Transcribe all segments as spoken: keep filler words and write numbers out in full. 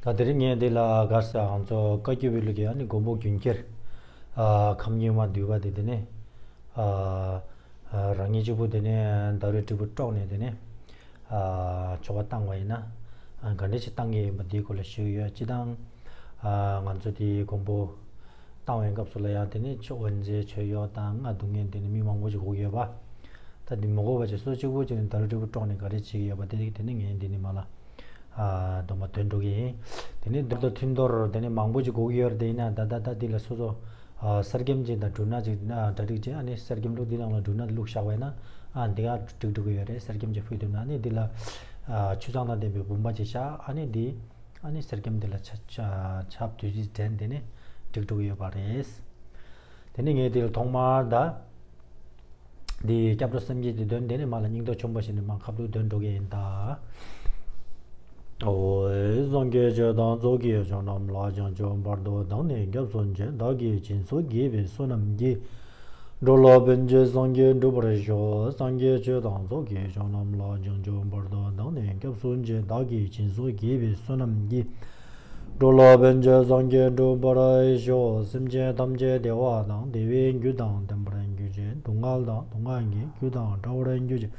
ད་དེ་རིང་ངས་འདི་ལ་ག་རེ་ཟེར། ང་ཚོ་བཀའ་བརྒྱུད་པའི་ལུགས་ཀྱི་ཨ་ནི་མགོན་པོ་རྒྱུན་ཁྱེར། ཨ་ཁམས་སྙིགས་མ་འདུས་པ་དེ་དེ་ནས་ཨ་ཨ་རང་ཉིད་གཅིག་པུ་དེ་ནས་ཟླ་རེར་དྲིལ་བུ་དཀྲོགས་ནས་དེ་ནས་ཨ་ཆོ་ག་བཏང་བ་ཡིན་ན། ཨ་ག་འདྲ་ཞིག་བཏང་གི་ཡིན་པ་འདིའི་སྐོར་ལ་ཞུས་ཡོད། སྤྱིར་བཏང་ཨ་ང་ཚོ་དེའི་མགོན་པོ་བཏང་བའི་སྐབས་སུ་ལ་ཡང་དེ་ནས་ཆོས་དབེན་རྩའི་མཆོད་གཡོག་དང་རྔ་བརྡུང་མཁན་དེ་ནས་མི་མང་པོ་ཞིག་དགོས་ཀྱི་ཡོད་པ། ད་འདི་མི་དགོས་པ་ཅིག་སོ་གཅིག་པུ་ཅིག་ནས་ཟླ་རེར་དྲིལ་བུ་དཀྲོགས་ནས་ག་རེ་བྱེད་ཀྱི་ཡོད་པ་དེ་དེ་ནས་ངས་འདི་ནས་མར་ལ་ཨ་སྡོམ་པ་འདོན་འགྲོ་གི་ཡིན། དེ་ནས་མདོར་དང་ཐུན་མདོར་དེ་ནས་མང་པོ་ཅིག་དགོས་ཀྱི་ཡོད་རེད། དེ་ཡིན་ན་ད་ད་ད་འདི་ལ་སོ་སོ་ཨ་གསེར་སྐྱེམས་ཅིག་དང་འབྲུ་སྣ་ཅིག་ན་གྲ་སྒྲིག་བྱས། ཨ་ནི་གསེར་སྐྱེམས་ལུགས་འདི་ནང་ལ་འབྲུ་སྣ་བླུགས་བཞག་པ་ཡིན་ན། ཨ་འདི་ག་འགྲིག་འགྲོ་གི་ཡོད་རེད། གསེར་སྐྱེམས་ཅིག་ཕུལ་ཐུབ་ན། ཨ་ནི་འདི་ལ་ཨ་ཆུ་གཙང་དང་ལྡན་པའི་བུམ་པ་ཅིག་བཞག་ཨ་ནི་འདི་ཨ་ནི་གསེར་སྐྱེམས་འདི་ལ་ཆ་ཆ་ཆབ་བདུད་རྩི་བྲན་དེ་ནས་འགྲིག་འགྲོ་གི་ཡོད་པ་རེད། དེ་ནས་ངས་འདི་ལ་ཐོག་མར་ད་འདི་སྐྱབས་འགྲོ་སེམས་བསྐྱེད་དེ་འདོན། དེ་ནས་མར་ལ་སྙིང་སྟོབས་ཆེན་པོ་བྱས་ནས་མར་ཁ་ཐུག་འདོན་འགྲོ་གི་ཡིན་ད། ཨོ། སངས་རྒྱས་ཆོས་དང་ཚོགས་ཀྱི་མཆོག་རྣམས་ལ། བྱང་ཆུབ་བར་དུ་བདག་ནི་སྐྱབས་སུ་མཆི། བདག་གིས་སྦྱིན་སོགས་བགྱིས་པའི་བསོད་ནམས་ཀྱིས། འགྲོ་ལ་ཕན་ཕྱིར་སངས་རྒྱས་འགྲུབ་པར་ཤོག། སངས་རྒྱས་ཆོས་དང་ཚོགས་ཀྱི་མཆོག་རྣམས་ལ། བྱང་ཆུབ་བར་དུ་བདག་ནི་སྐྱབས་སུ་མཆི། བདག་གིས་སྦྱིན་སོགས་བགྱིས་པའི་བསོད་ནམས་ཀྱིས། འགྲོ་ལ་ཕན་ཕྱིར་སངས་རྒྱས་འགྲུབ་པར་ཤོག། སེམས་ཅན་ཐམས་ཅད་བདེ་བ་དང་བདེ་བའི་རྒྱུ་དང་ལྡན་པར་གྱུར་ཅིག། སྡུག་བསྔལ་དང་སྡུག་བསྔལ་གྱི་རྒྱུ་དང་བྲལ་བར་གྱུར་ཅིག།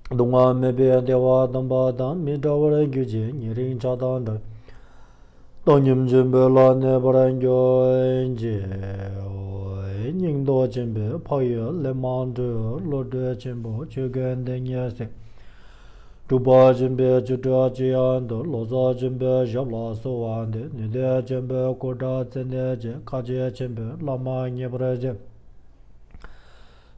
སྡུག་བསྔལ་མེད་པའི་བདེ་བ་དམ་པ་དང་མི་འབྲལ་བར་གྱུར་ཅིག། ཉེ་རིང་ཆགས་སྡང་བྲལ། བཏང་སྙོམས་ཆེན་པོ་ལ་གནས་པར་གྱུར་ཅིག། སྙིང་སྟོབས་ཆེན་པོས་འཕགས་ཡུལ་ལས་མ་གྲོལ། བློ་གྲོས་ཆེན་པོས་ཆོས་ཀུན་དེ་ཉིད་གཟིགས། གྲུབ་པ་ཆེན་པོས་ཆོ་འཕྲུལ་ཅི་ཡང་འདུལ། ལོ་ཙཱ་ཆེན་པོས་ཞབས་ལ་གསོལ་བ་འདེབས། ནུས་ལྡན་ཆེན་པོས་སྐུ་དགྲ་རྩད་ནས་གཅོད། མཁའ་སྤྱོད་ཆེན་པོས་བླ་མ་མཉེས་པར་བྱེད།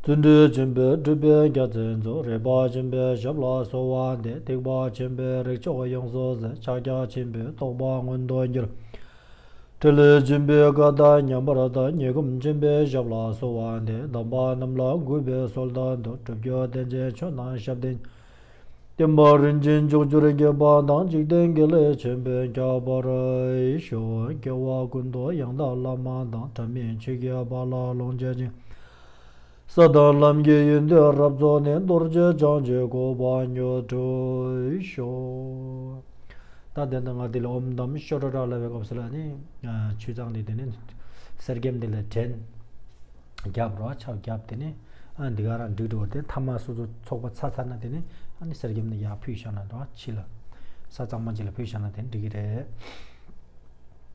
བརྩོན་འགྲུས་ཆེན་པོས་སྒྲུབ་པའི་རྒྱལ་མཚན་རྫོགས། རིག་པ་ཆེན་པོས་ཞབས་ལ་གསོལ་བ་འདེབས། ཐེག་པ་ཆེན་པོས་རིགས་མཆོག་ཡོངས་སུ་ཟད། ཕྱག་རྒྱ་ཆེན་པོས་རྟོགས་པ་མངོན་དུ་འགྱུར། ཕྲིན་ལས་ཆེན་པོས་བཀའ་དང་མཉམ་པར་བརྟགས། ཉེས་ཁམས་ཆེན་པོས་ཞབས་ལ་གསོལ་བ་འདེབས། དམ་པ་རྣམས་ལ་གུས་པས་གསོལ་དང་བསྟོད། སྒྲུབ་བརྒྱུད་བསྟན་བཅོས་ཆོས་རྣམས་ཞབས་བརྟན། བསྟན་པ་རིན་ཆེན་ཕྱོགས་བཅུར་ཁྱབ་པ་དང་། འཇིག་རྟེན་དགེ་ལེགས་ཆེན་པོས་ཁྱབ་པར་ཤོག། སྐྱེ་བ་ཀུན་ཏུ་ཡང་དག་བླ་མ་དང་། ཕྲ་མེན་ཆོས་ཀྱི་དཔལ་ལ་ལོངས་སྤྱོད་ཅིང་། ས་དང་ལམ་གྱི་ཡོན་ཏན་རབ་རྫོགས་ནས། རྡོ་རྗེ་འཆང་ཆེན་གོ་འཕང་མྱུར་འགྲུབ་ཤོག། ད་དེ་ནས་ང་འདི་ལ་ཨོཾ་དྷམ་ཤོ་ཊ་ཊ་ལབ་པའི་སྐབས་སུ་ལ་ནི་ཆུ་གཙང་འདི་དེ་ནི་གསེར་སྐྱེམས་འདི་ལ་བྲན། རྒྱབ་རོ་ཆག་རྒྱབ་དེ་ནས་ཨ་འདི་ག་རང་འགྲིག་འགྲོ་བ་དེ་ཐ་མ་སོ་སོ་ཚོགས་པ་ཚ་ཚ་ན་དེ་ནས་ཨ་ནི་གསེར་སྐྱེམས་ནི་ཡར་ཕུལ་བཞག་ན་འགྲོ་ཕྱི་ལ་ས་གཙང་མ་ཅིག་ལ་ཕུལ་བཞག་ན་དེ་འགྲིག་གི་རེད།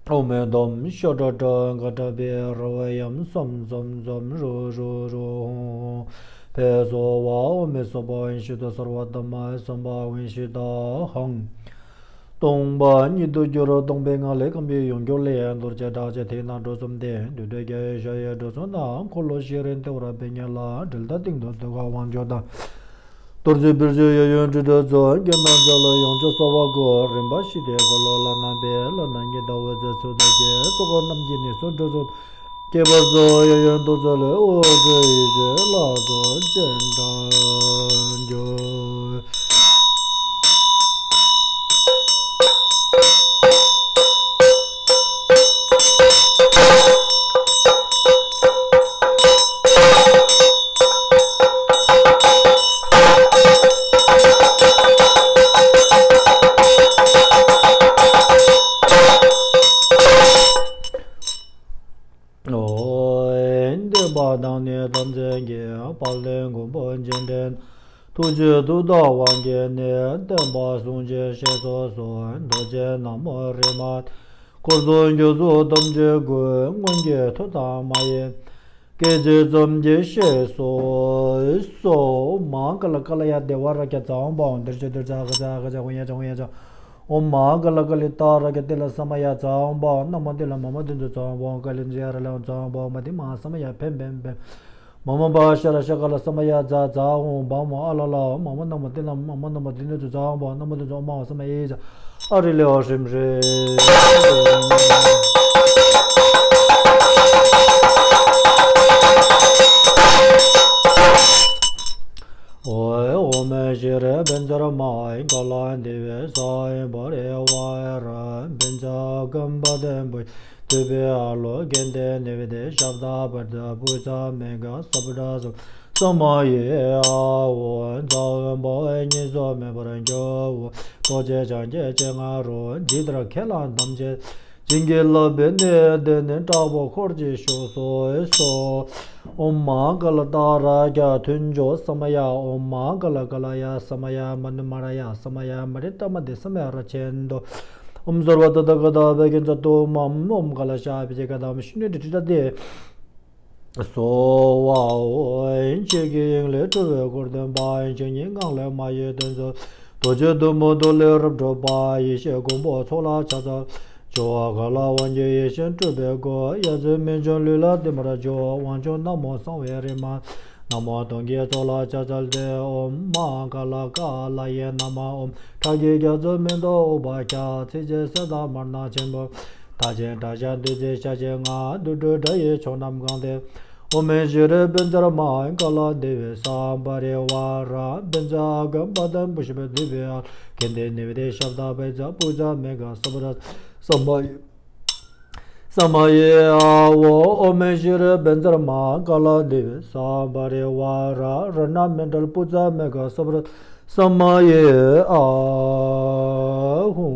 ཨོཾ་དྷམ་ཤོ་ཊ་ཊ་ག་ཏྲ་པེ་ར་བ་ཡམ་སོམ་སོམ་སོམ་རུ་རུ་རུ་ཧོང་ཧོང་ཕེ་སོ་བ། ཨོཾ་མི་སོ་པ་ཝན་ཤི་ཏ་སརྦ་དྷརྨ་སོམ་པ་ཝན་ཤི་ཏ་ཧང་། སྟོང་པ་ཉིད་དུ་གྱུར། སྟོང་པའི་ངང་ལས་ཁམས་ཀྱི་ཡོངས་གྱུར་ལས། རྡོ་རྗེ་གྲགས་ཅན་ཐིག་ནག་འབྲུ་གསུམ་ལྡན། བདུད་འདུལ་རྒྱལ་བའི་ཞབས་ཡི་འབྲུ་གསུམ་དང་། འཁོར་ལོ་བཞི་རིམ་བརྟན་པར་ཕན་ཉེ་ལ། དྲིལ་དང་སྟེང་དུ་ཟློས་གར་དབང་ཕྱུག་དང་། རྡོ་རྗེ་འབུལ་ཕྱུག་གཡས་གཡོན་སྤྲུལ་པའི་ཚོགས། རྒྱན་དང་ལྗགས་ཀླུ་ཡོངས་ཀྱི་གསོལ་བ་བསྐོར། རིམ་པ་བཞིན་ཏེ་འཁོར་ལོ་ལ་བསྣམས་པའི། ལག་ན་གཉིས་དང་འོད་ཟེར་ཚུལ་དུ་བཀོད། གཙུག་གི་རྣམ་རྒྱལ་ནི་སོགས་འབྲུ་གསུམ། ཁྱད་པར་དུ་གཡས་གཡོན་ཏུ་ཚུལ་ལས། འོད་ཟེར་ཡེ་ཤེས་ལ་སོགས་སྤྱན་དྲངས་གྱུར། འདོད་པ་དང་ནི་དམ་ཚིག་གི། དཔལ་ལྡན་མགོན་པོ་སྤྱན་འདྲེན། ཐུགས་རྗེའི་མཐུ་དང་དབང་གིས་ནི། བསྟན་པ་སྲུང་ཕྱིར་གཤེགས་སུ་གསོལ། རྡོ་རྗེ་ནག་མོ་རེ་མ་ཏི། འཁོར་ཚོགས་འཇུག་སོགས་ཐམས་ཅད་ཀུན། སྔོན་གྱི་མཐུ་དང་མ་ཡིས། སྐད་ཅིག་ཙམ་གྱིས་གཤེགས་སུ་གསོལ། མ་ཀ་ལ་ཀ་ལ་ཡ་དེ་བ་ར་ཀྱ་ཙ་འོང་པ་འོང་། དིར་ཅི་དིར་ཙ་ག་ཙ་ག་ཙ་ཧོ་ཡ་ཙ་ཧོ་ཡ་ཙ། ཨོཾ་མ་ཀ་ལ་ཀ་ལི་ཏ་ར་ཀྱ་ཏི་ལ་ས་མ་ཡ་ཙ་འོང་པ་འོང་། ན་མོ་ཏི་ལ་མ་མ་ཏི་ཏུ་ཙ་འོང་པ་འོང་། ཀ་ལི་ཛ་ཡ་ར་ལ་འོང་ཙ་འོང་པ་འོང་། མ་ཏི་མ་ས་མ་ཡ་ཕེམ་ཕེམ་ཕེམ། མ་མ་པ་ཤ་ར་ཤ་ཀ་ལ་ས་མ་ཡ་ཛ་ཛ་འོང་པ་འོང་། ཨ་ལ་ལ་མ་མ་ན་མོ་ཏི་ལ་མ་མ་ན་མོ་ཏི་ནི་ཏུ་ཙ་འོང་པ་འོང་། ན་མོ་ཏི་ཙ་ཨོཾ་མ་འོ་ས་མ་ཡ་ཡི་ཙ། ཨ་རི་ལེ་ཨོ་ཧྲིམ་ཧྲི། ཨོ་ཨོ་མ་ཤི་རེ་བན་ཛ་ར་མ་ཨི་ག་ལ་འདི་བེ་ས་ཨི་བ་རེ་ཝ་ར་བན་ཛ་ཀམ་པ་དེན་བུ་ཐུ་བེ་ཨ་ལོ་གན་དེ་ནི་བེ་དེ་ཤབ་ད་པ་ད་བུ་ཛ་མེ་ག་ས་བུ་ད་སོ། ས་མ་ཡི་ཨ་ཧོ། ཛ་འོད་འབར་བས་གཉིས་སུ་མེད་པར་གྱུར་ཅིག། རྡོ་རྗེ་འཆང་ཆེན་སྤྱན་སྔ་རུ། ཇི་ལྟར་ཁས་བླངས་དམ་ཆོས་བྱིན་གྱིས་བརླབས་པའི་གནས་འདི་ནི་དྲག་པོ་འཁོར་གྱིས་བཞུགས་སུ་གསོལ། ཨོཾ་མ་ཀཱ་ལ་ཏཱ་ར་ཛྙཱ་ཐུན་ཚོགས་ས་མ་ཡ། ཨོཾ་མ་ཀཱ་ལ་ཀཱ་ལ་ཡ་ས་མ་ཡ། མ་ཎི་མ་ར་ཡ་ས་མ་ཡ། མ་རི་ཏ་མ་དྷེ་ས་མ་ཡ་ར་ཅན་དོ། ཨོཾ་སརྦ་ཏ་ཐཱ་ག་ཏ་བྷ་གི་ཛ་ཏོ་མ། ཨོཾ་ཀཱ་ལ་ཤ་བི་ཛེ་ཀ་དམ་ཤི་ནི་ཏི་ཏྲི་ཏ་ཏེ། སྭཱ་ཧཱ། ཆོས་ཀྱི་དབྱིངས་ལས་སྤྲུལ་པའི་སྐུར་སྟོན་པ། ཆོས་ཉིད་ངང་ལས་མ་གཡོས་སྟོན་མཛད། རྡོ་རྗེ་གདུང་པོ་ཐུགས་ལས་རབ་སྒྲུབ་པ། ཡེ་ཤེས་མགོན་པོ་ཚོགས་ལ་ཕྱག་འཚལ་ལོ། ག་ལ་དབང་ཕྱུག་ཡེ་ཤེས་སྤྲུལ་པའི་སྐུ། ཡ་མཚན་རྨད་བྱུང་ལུས་ལ་བསྟིམ་པར་བགྱི། དབང་ཕྱུག་ན་མོ་གསང་བའི་རིག་མ། ན་མོ་དུང་གི་ཚོགས་ལ་ཕྱག་འཚལ་ཏེ། ཨོཾ་མ་ཀཱ་ལ་ཀཱ་ལ་ཡེ་ནམ། ཨོཾ་ཁྲག་གི་རྒྱ་མཚོ་མེ་ཏོག་ཨུཏྤལ་ཁྱབ། ཚིལ་གྱི་གསེར་དང་མར་སྣ་ཆེན་པོ། དར་ཅན་དྲག་ཞལ་བདུད་རྩི་ཞལ་བཞི་ལྔ། དུག་སྦྲུལ་དགྲ་ཡི་མཆུ་རྣམས་གང་སྟེ། ཨོཾ་ཤྲཱི་བཛྲ་མ་ཀཱ་ལ་དེ་བི་སཾ་པ་རི་ཝཱ་ར། བཛྲ་ཨ་ག་པ་ཏ་པུཥྤ་དྷཱུ་པ་ཨ་ལ་ཀ་ནན་དྷཱུ་ཏི་ཤབྡ་བཛྲ་པུ་ཛ་མེ་གྷ་སུ་བྷ་དྲ། ས་མ་ཡ། ས་མ་ཡ་ཨ་ཧོ། ཨོཾ་ཤྲཱི་བཛྲ་མ་ཀཱ་ལ་དེ་བི་སཾ་པ་རི་ཝཱ་ར། རཏྣ་མཎྜལ་པུ་ཛ་མེ་གྷ་སུ་བྷ་དྲ། ས་མ་ཡ་ཨ་ཧོ།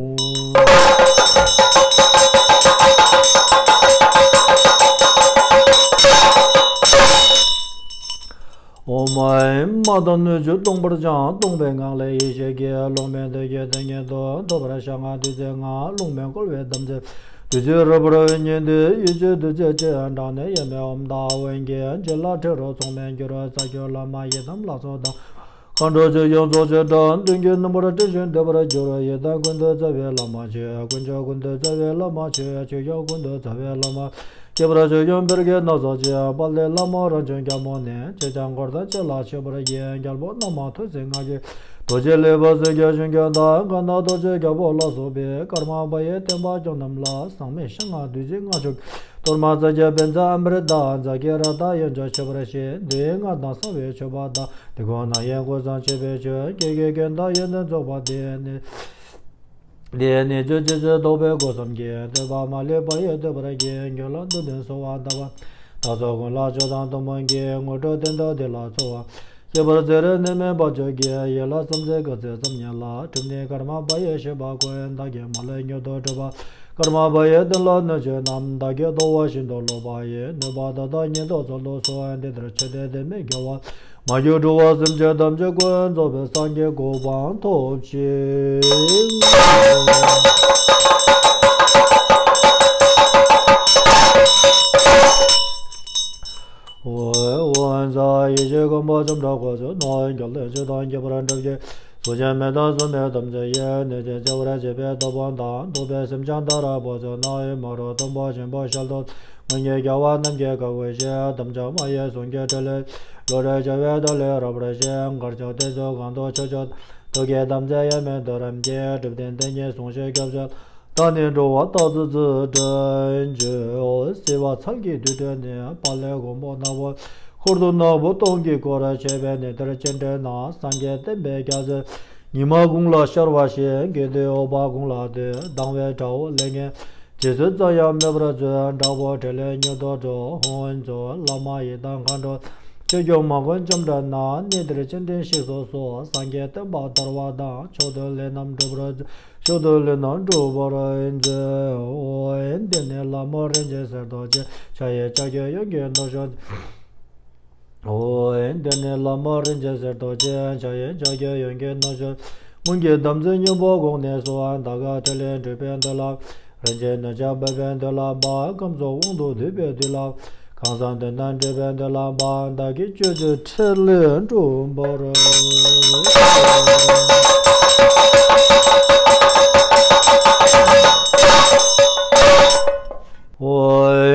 ཨོཾ་མ་དང་སྣོད་བཅུད་སྟོང་པར་སྦྱངས། སྟོང་པའི་ངང་ལས་ཡེ་ཤེས་ཀྱི། རླུང་མེ་ལྡན་གྱི་དོན་གཉེར་དུ། ཐུབ་པར་ཤ་ལྔ་བདུད་རྩི་ལྔ། རླུང་མེ་བསྐོལ་བའི་དམ་ཚིག། བདུད་རྩི་རབ་འབར་ཉིད་འདི། ཡེ་ཤེས་བདུད་རྩི་ལྕེ་ཡང་དྲངས་ནས། གཡེར་མའི་ཨོམ་དང་འོན་ཀྱིས། བྱིན་རླབས་ཁྲིད་རུ་ཚོགས་མེད་གྱུར། རྩ་བརྒྱུད་བླ་མ་ཡི་དམ་ལ་སོགས་དང་། མཁའ་འགྲོ་ཆོས་སྐྱོང་ཚོགས་བཅས་དང་། མདུན་གྱི་སྣུམ་པོར་སྤྲིན་བཞིན་འདུས་པར་གྱུར། ཡི་དམ་ཀུན་ཏུ་རྩེ་བའི་བླ་མ་མཆོད། དཀོན་མཆོག་ཀུན་ཏུ་རྩེ་བའི་བླ་མ་མཆོད། ཆོས་སྐྱོང་ཀུན་ཏུ་རྩེ་བའི་བླ་མ། ཁྱད་པར་ཆོས་སྐྱོང་བེར་གྱི་སྣ་ཚོགས་ཀྱི། དཔལ་ལྡན་བླ་མ་རང་བྱུང་རྒྱལ་མོ་ནི། ཅེ་སྤྱང་འཁོར་དང་བཅས་ལ་མཆོད་པར་བགྱི། རྒྱལ་པོ་རྣམས་མ་ཐུགས་བརྩེ་ང་གིས། རྡོ་རྗེ་ལེགས་པར་གཟིགས་ཀྱང་ཞིང་སྐྱོང་དང་། མཁའ་ནག་རྡོ་རྗེ་རྒྱལ་པོ་ལ་སོགས་པའི། ཀརྨ་པ་ཡི་བསྟན་པ་སྐྱོང་རྣམས་ལ། ཟག་མེད་ཤ་ལྔ་བདུད་རྩི་ལྔ་མཆོག་གི། གཏོར་མ་རྩ་རྒྱན་བཛྲ་ཨ་མྲྀ་ཏ། ཛ་ཀི་ར་ཏ་ཡོན་ཆབ་མཆོད་པར་བགྱི། འདི་ལྔ་དང་གསང་བའི་མཆོད་པ་དང་། འདི་ཀུན་རྣམས་ཡང་སྐུ་གསུང་མཆོད་པའི་མཆོག། སྐྱེ་རྒུའི་རྐྱེན་དང་ཡོན་ཏན་རྫོགས་པ་འདི་ནི། འདི་ནི་རྗེ་བཙུན་རྡོ་རྗེ་ཐོབ་པའི་སྒོ་གསུམ་གྱི། བསྟོད་པ་མ་ལུས་པ་ཡིས་བསྟོད་པར་བགྱི། དགེ་སློང་མདུན་དུ་གསོལ་བ་གདབ་པ། བདག་སོགས་ཀུན་ལ་མཆོག་དང་ཐུན་མོང་གི། དངོས་གྲུབ་བརྟན་དུ་འདི་ལ་སྩོལ་བ། ཁྱད་པར་ཚེ་རབས་ནད་མེད་བར་གཅོད་ཀྱི། ཡན་ལག་སུམ་བརྩེགས་དཀའ་ཚེགས་ཙམ་ཉིད་ལ། གྲུབ་ནས་ཀརྨ་པ་ཡི་བཤེས་པ་ཀུན། བདག་གིས་མ་ལུས་མྱུར་དུ་འགྲུབ་པ། ཀརྨ་པ་ཡི་དོན་ལ་གནོད་བྱེད་རྣམས། བདག་གིས་ཐོབ་པ་ཤིན་ཏུ་རློབ་པ་ཡི། ནུས་པ་དག་དང་ཉིད་དུ་སྩོལ་དུ་གསོལ། འདི་ལྟར་ཆོས་འདི་དམིགས་དགེ་བ། མ་གྱུར་འགྲོ་བ་སེམས་ཅན་ཐམས་ཅད་ཀུན། རྫོགས་པའི་སངས་རྒྱས་གོ་འཕང་ཐོབ་ཕྱིར། འོད་ཟེར་ཡེ་ཤེས་ཀུན་པོ་ལྕམ་དྲལ་གོ་ཆོད་ནོ། རྒྱལ་བའི་ཆོས་དང་ཁྱད་པར་འགྲུབ་ཀྱི། གཟུགས་ཅན་མི་དང་གཟུགས་མེད་ཐམས་ཅད་ཀྱི། གནོད་བྱེད་བྱེ་བར་བྱེད་པའི་དོ་དཔོན་དང་། གདུག་པའི་སེམས་ཅན་མཐར་ཕབ་བྱེད་ནོ། མ་རིག་དུམ་བུ་ཆེན་པོ་ཞལ་དུ། སྔོན་གྱི་རྒྱལ་བ་རྣམས་ཀྱིས་བཀའ་བསྒོས་ཤིང་། དམ་ཅན་མ་ཡི་གསུང་གི་ཕྲིན་ལས། བློ་གྲོས་བྱ་བའི་ཐབས་ལས་རབ་འབྱམས་ཤིང་། གར་ཆག་དུས་སུ་གང་དུ་ཆོས་སྤྱོད། ཐུགས་བསྐྱེད་དམ་ཚིག་ཡེངས་མེད་དུ་རིམ་གྱིས། སྒྲུབ་བརྟན་དེ་ཉིད་གསུང་ཞིང་སྐྱབས་སུ། བདག་ནི་འགྲོ་བ་རྟག་ཏུ་བརྫུས་བྲལ་འགྱུར། སྲིད་པ་ཚལ་གྱི་དུད་འགྲོ་ནི། དཔལ་ལྡན་མགོན་པོ་ནག་པོ། འཁོར་དུ་ནག་པོ་སྟོང་གིས་བསྐོར། མཆོད་པའི་ནི་དེར་སྤྱན་འདྲེན་ན། སངས་རྒྱས་བསྟན་པའི་རྒྱལ་སྲིད། ཉི་མ་དགུང་ལ་ཤར་བ་བཞིན། དགེ་འདུན་འོད་དཔག་དགུང་ལ་འདུད། སྡང་བའི་དགྲ་བོ་ལས་ངན། རྗེས་སུ་ཙམ་ཡང་མེད་པར་མཛོད། དྲག་པོའི་ཕྲིན་ལས་མྱུར་དུ་སྒྲོལ། ཧཱུྃ་ཕྱོགས་བླ་མ་ཡི་དམ་མཁའ་འགྲོ། ཆོས་སྐྱོང་མ་མགོན་ལྕམ་དྲལ་རྣམས། གནས་འདིར་སྤྱན་འདྲེན་གཤེགས་སུ་གསོལ། སངས་རྒྱས་བསྟན་པ་དར་བ་དང་། མཆོག་ཏུ་ལས་རྣམས་འགྲུབ་པར་མཛོད། མཆོག་ཏུ་ལས་རྣམས་འགྲུབ་པར་མཛོད། འོ་འདི་ནི་བླ་མ་རིན་ཆེན་གསེར་མདོག་ཅན། འཆང་ཡི་ཕྱག་རྒྱའི་ཡོན་གྱིས་ནོར་ཕྱུག་འོ་འདི་ནི་བླ་མ་རིན་ཆེན་གསེར་མདོག་ཅན། འཆང་ཡི་ཕྱག་རྒྱའི་ཡོན་གྱིས་ནོར་ཕྱུག་སྔོན་གྱི་དམ་ཚིག་སྙིང་པོ་དགོངས་ནས་སུ། ད་ག་ཕྲིན་ལས་འགྲུབ་པའི་མདུན་ལ། རིན་ཆེན་སྣོད་ཆ་འབབ་པའི་མདུན་ལ་འབབ། ཁམས་གསུམ་དབང་དུ་སྡུད་པའི་མདུན་ལ། གང་ཟག་མདུན་དང་འབྲེལ་བའི་མདུན་ལ་འབབ། བདག་གིས་སྤྱོད་ཕྱིར་ཕྲིན་ལས་འགྲུབ་པར། འོ་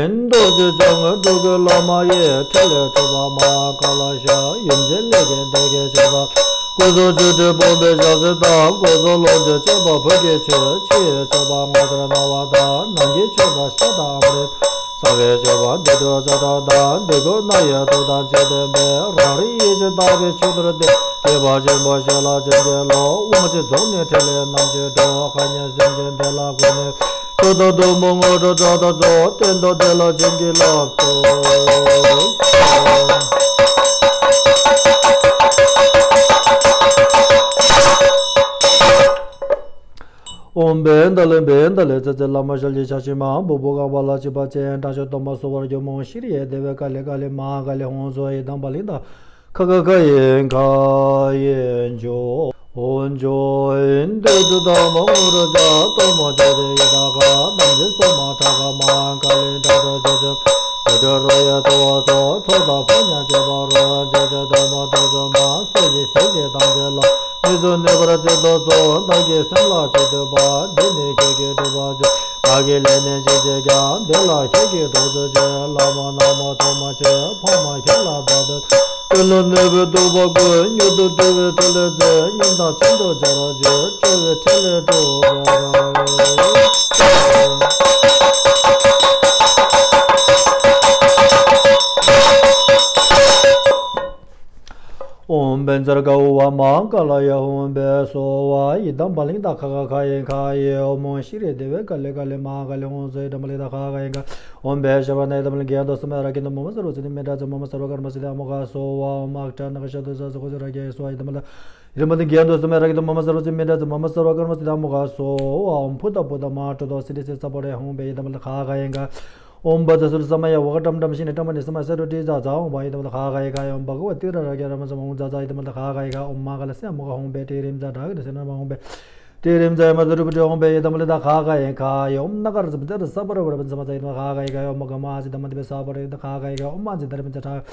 རྡོ་རྗེ་འཆང་སྤྲུལ་སྐུ་བླ་མ་ཡི། ཕྲིན་ལས་སྤྲུལ་པ་མ་ཀཱ་ལ་ཤ། ཡུམ་ཆེན་ལས་ཀྱི་བདག་གི་མཆོད་པ། སྐུ་གསུང་ཆོས་སྤྲུལ་བུམ་པའི་ཞལ་གསེར་དང་། སྐུ་གསུང་ལོངས་སྤྱོད་མཆོད་པ་བོད་ཀྱི་ཆོས། ཕྱི་ཡི་མཆོད་པ་རྔ་དར་རྣ་བ་དང་། ནང་གི་མཆོད་པ་ཤ་དང་ཨམ་རི་ཏ། གསང་བའི་མཆོད་པ་འདི་དྲུག་ཚོགས་དྲུག་དང་། འདི་ཀུན་རྣ་བའི་ཐུགས་དང་ཆོས་སྟོན་པའི། རང་རིག་ཡིད་ཀྱི་དག་པའི་ཆོས་འདིར་བསྟེན། བསྟན་པ་ཆེན་པོ་ཞིག་ལ་བྱིན་གྱིས་རློབས། དབང་ཆེན་རྫོགས་ནས་ཕྲིན་ལས་རྣམས་ཀྱིས་འགྲོ། མཁའ་མཉམ་སེམས་ཅན་བདེ་ལ་འགོད་ནས། མཆོག་དང་ཐུན་མོང་དངོས་གྲུབ་མཆོག་ཏུ་རྫོགས། གཏན་དུ་བདེ་ལ་བྱིན་གྱིས་བརླབ་ཏུ་གསོལ། ཨོཾ་བཻ་ཏཱ་ལེ་བཻ་ཏཱ་ལེ་ཙི་ཙི་བླ་མ་ཞལ་གྱི་ཕྱག་བཞི་མ་བུ་བུ་གང་བ་ལ་བྱི་བ་ཅན་དྲག་ཤུལ་གཏོར་མ་གསོལ་བ་སྒྱུར་མོ་ཤྲཱི་ཡེ་དེ་བེ་ཀ་ལེ་ཀ་ལེ་མ་ཧཱ་ཀ་ལེ་ཧཱུྃ་སྭཱ་ཧཱ། ཡི་དམ་བ་ལི་ཏ་ཁ་ཁ་ཁ་ཡེ་ཁ་ཡེ་འཇོ་འཇོ་ཡིན་ཏེ། ཏུ་ཏ་མ་ཧུ་རུ་ཇ་ཏོ་མ་ཇ་དེ་ཡི་ད་ག་དམ་ཚིག་སོ་མ་ཁྲ་ག་མ་ཀ་ལི་ཏ་ཏོ་ཇ་ཇ་ཇ་ཏོ་རོ་ཡ་ཏོ་ཏོ་ཚོ་ད་ཕ་ཉ་ཇ་བ་རོ་ཇ་ཇ་ཏོ་མ་ཏོ་ཏོ་མ་སེ་ཇི་སེ་ཇི་དམ་ཚིག་ལ་མི་ཚོ་ནེ་བར་ཅི་ཏོ་ཚོ་ད་གི་སེམས་ལ་ཆེ་དུ་པ་འདི་ནི་ཁྱེད་ཀྱི་སྒྲུབ་པ་ཇོ། ང་གི་ལས་ནི་ཅི་བྱེད་ཀྱང་འདི་ལ་ཁྱེད་ཀྱིས་གྲོགས་སུ་བྱེད། བླ་མ་ན་མོ་ཐོག་མ་ཆེ་ཕ་མ་ཁྱེད་ལ་བདག་ཏུ་ཀུན་ལ་གནོད་པའི་དུག་པ་ཀུན་མྱུར་དུ་འགྲོལ་བའི་ཕྲིན་ལས་མཛད། སྙིང་ཐག་ཆེན་པོ་བྱ་ར་བྱེད་སྤྱོད་པའི་ཕྲིན་ལས་སྒྲུབ་པར། ཨོཾ་བཛྲ་ག་ཨུ་བ་མ་ཀ་ལ་ཡ་ཧུམ་བེ་སྭཱ་ཧཱ། ཡི་དམ་བ་ལི་ཏ་ཁ་ཁ་ཁ་ཡེ་ཁ་ཡེ། ཨོཾ་ཤྲཱི་དེ་བེ་ཀ་ལེ་ཀ་ལེ་མ་ཧཱ་ཀ་ལེ་ཧཱུྃ་སྭཱ་ཧཱ། ཡི་དམ་བ་ལི་ཏ་ཁ་ཁ་ཁ་ཡེ་ཁ། ཨོཾ་བེ་ཤ་བ་ན་ཡི་དམ་ལ་གྱེན་དུ་སུ་མེ་ར་གྱེན་དུ་མུ་མ་སརྦ་ཙི་ནི་མེ་ཏྲ་ཙི་མུ་མ་སརྦ་ཀརྨ་སི་དྷ་མོ་ཁ་སྭཱ་ཧཱ། ཨོཾ་ཨཀྵ་ན་ཀ་ཤ་དུ་ས་སུ་ཁོ་སི་ར་གྱེ་སྭཱ་ཧཱ། ཡི་དམ་ལ་ཡི་དམ་ལ་གྱེན་དུ་སུ་མེ་ར་གྱེན་དུ་མུ་མ་སརྦ་ཙི་མེ་ཏྲ་ཙི་མུ་མ་སརྦ་ཀརྨ་སི་དྷ་མོ་ཁ་སྭཱ་ཧཱ། ཨོཾ་ཕུ་ཏ་ཕུ་ཏ་མ་ཀྲུ་དོ་སི་རི་སི་ས་པ་རེ་ཧཱུྃ་བེ། ཡི་དམ་ལ་ཁ་ཁ་ཡེ་ཁ། ཨོཾ་བཛྲ་སུ་ར་ས་མ་ཡ་ཝ་ཀ་ཏྲམ་ཏྲམ་ཤི་ནི་ཏྲ་མ་ནི་ས་མ་སེ་རུ་ཏྲི་ཛ་ཛ་ཧཱུྃ་བ། ཡི་དམ་ལ་ཁ་ཁ་ཡེ་ཁ། ཨོཾ་བྷ་ག་ཝ་ཏི་ར་ར་གྱ་ར་མ་ས་མ་ཧཱུྃ་ཛ་ཛ། ཡི་དམ་ལ་ཁ་ཁ་ཡེ་ཁ། ཨོཾ་མ་ཧཱ་ཀ་ལ་སི་ཡ་མུ་ཁ་ཧཱུྃ་བེ། ཏི་རིམ་ཛ་ཡ་མ་ཛ་རུ་པ་ཏྲི་ཧཱུྃ་བེ། ཡི་དམ་ལ་ད་ཁ་ཁ་ཡེ་ཁ། ཡ་ཨོཾ་ན་ག་ར་ཛ་པ་ཛ་ར་ས་པ་ར་ཝ་ར་པ་ཛ་མ་ཛ། ཡི་དམ་ལ་ཁ་ཁ་ཡེ་ཁ། ཡ་ཨོཾ་མ་ག་མ་ཨ་ཛི་ད་མ་ཛ་བེ་ས་པ་ར་ཡི་དམ་ཁ་ཁ་ཡེ་ཁ། ཡ་ཨོཾ་མ་ཛི་ད་ར་མ་ཛ་ཏྲ་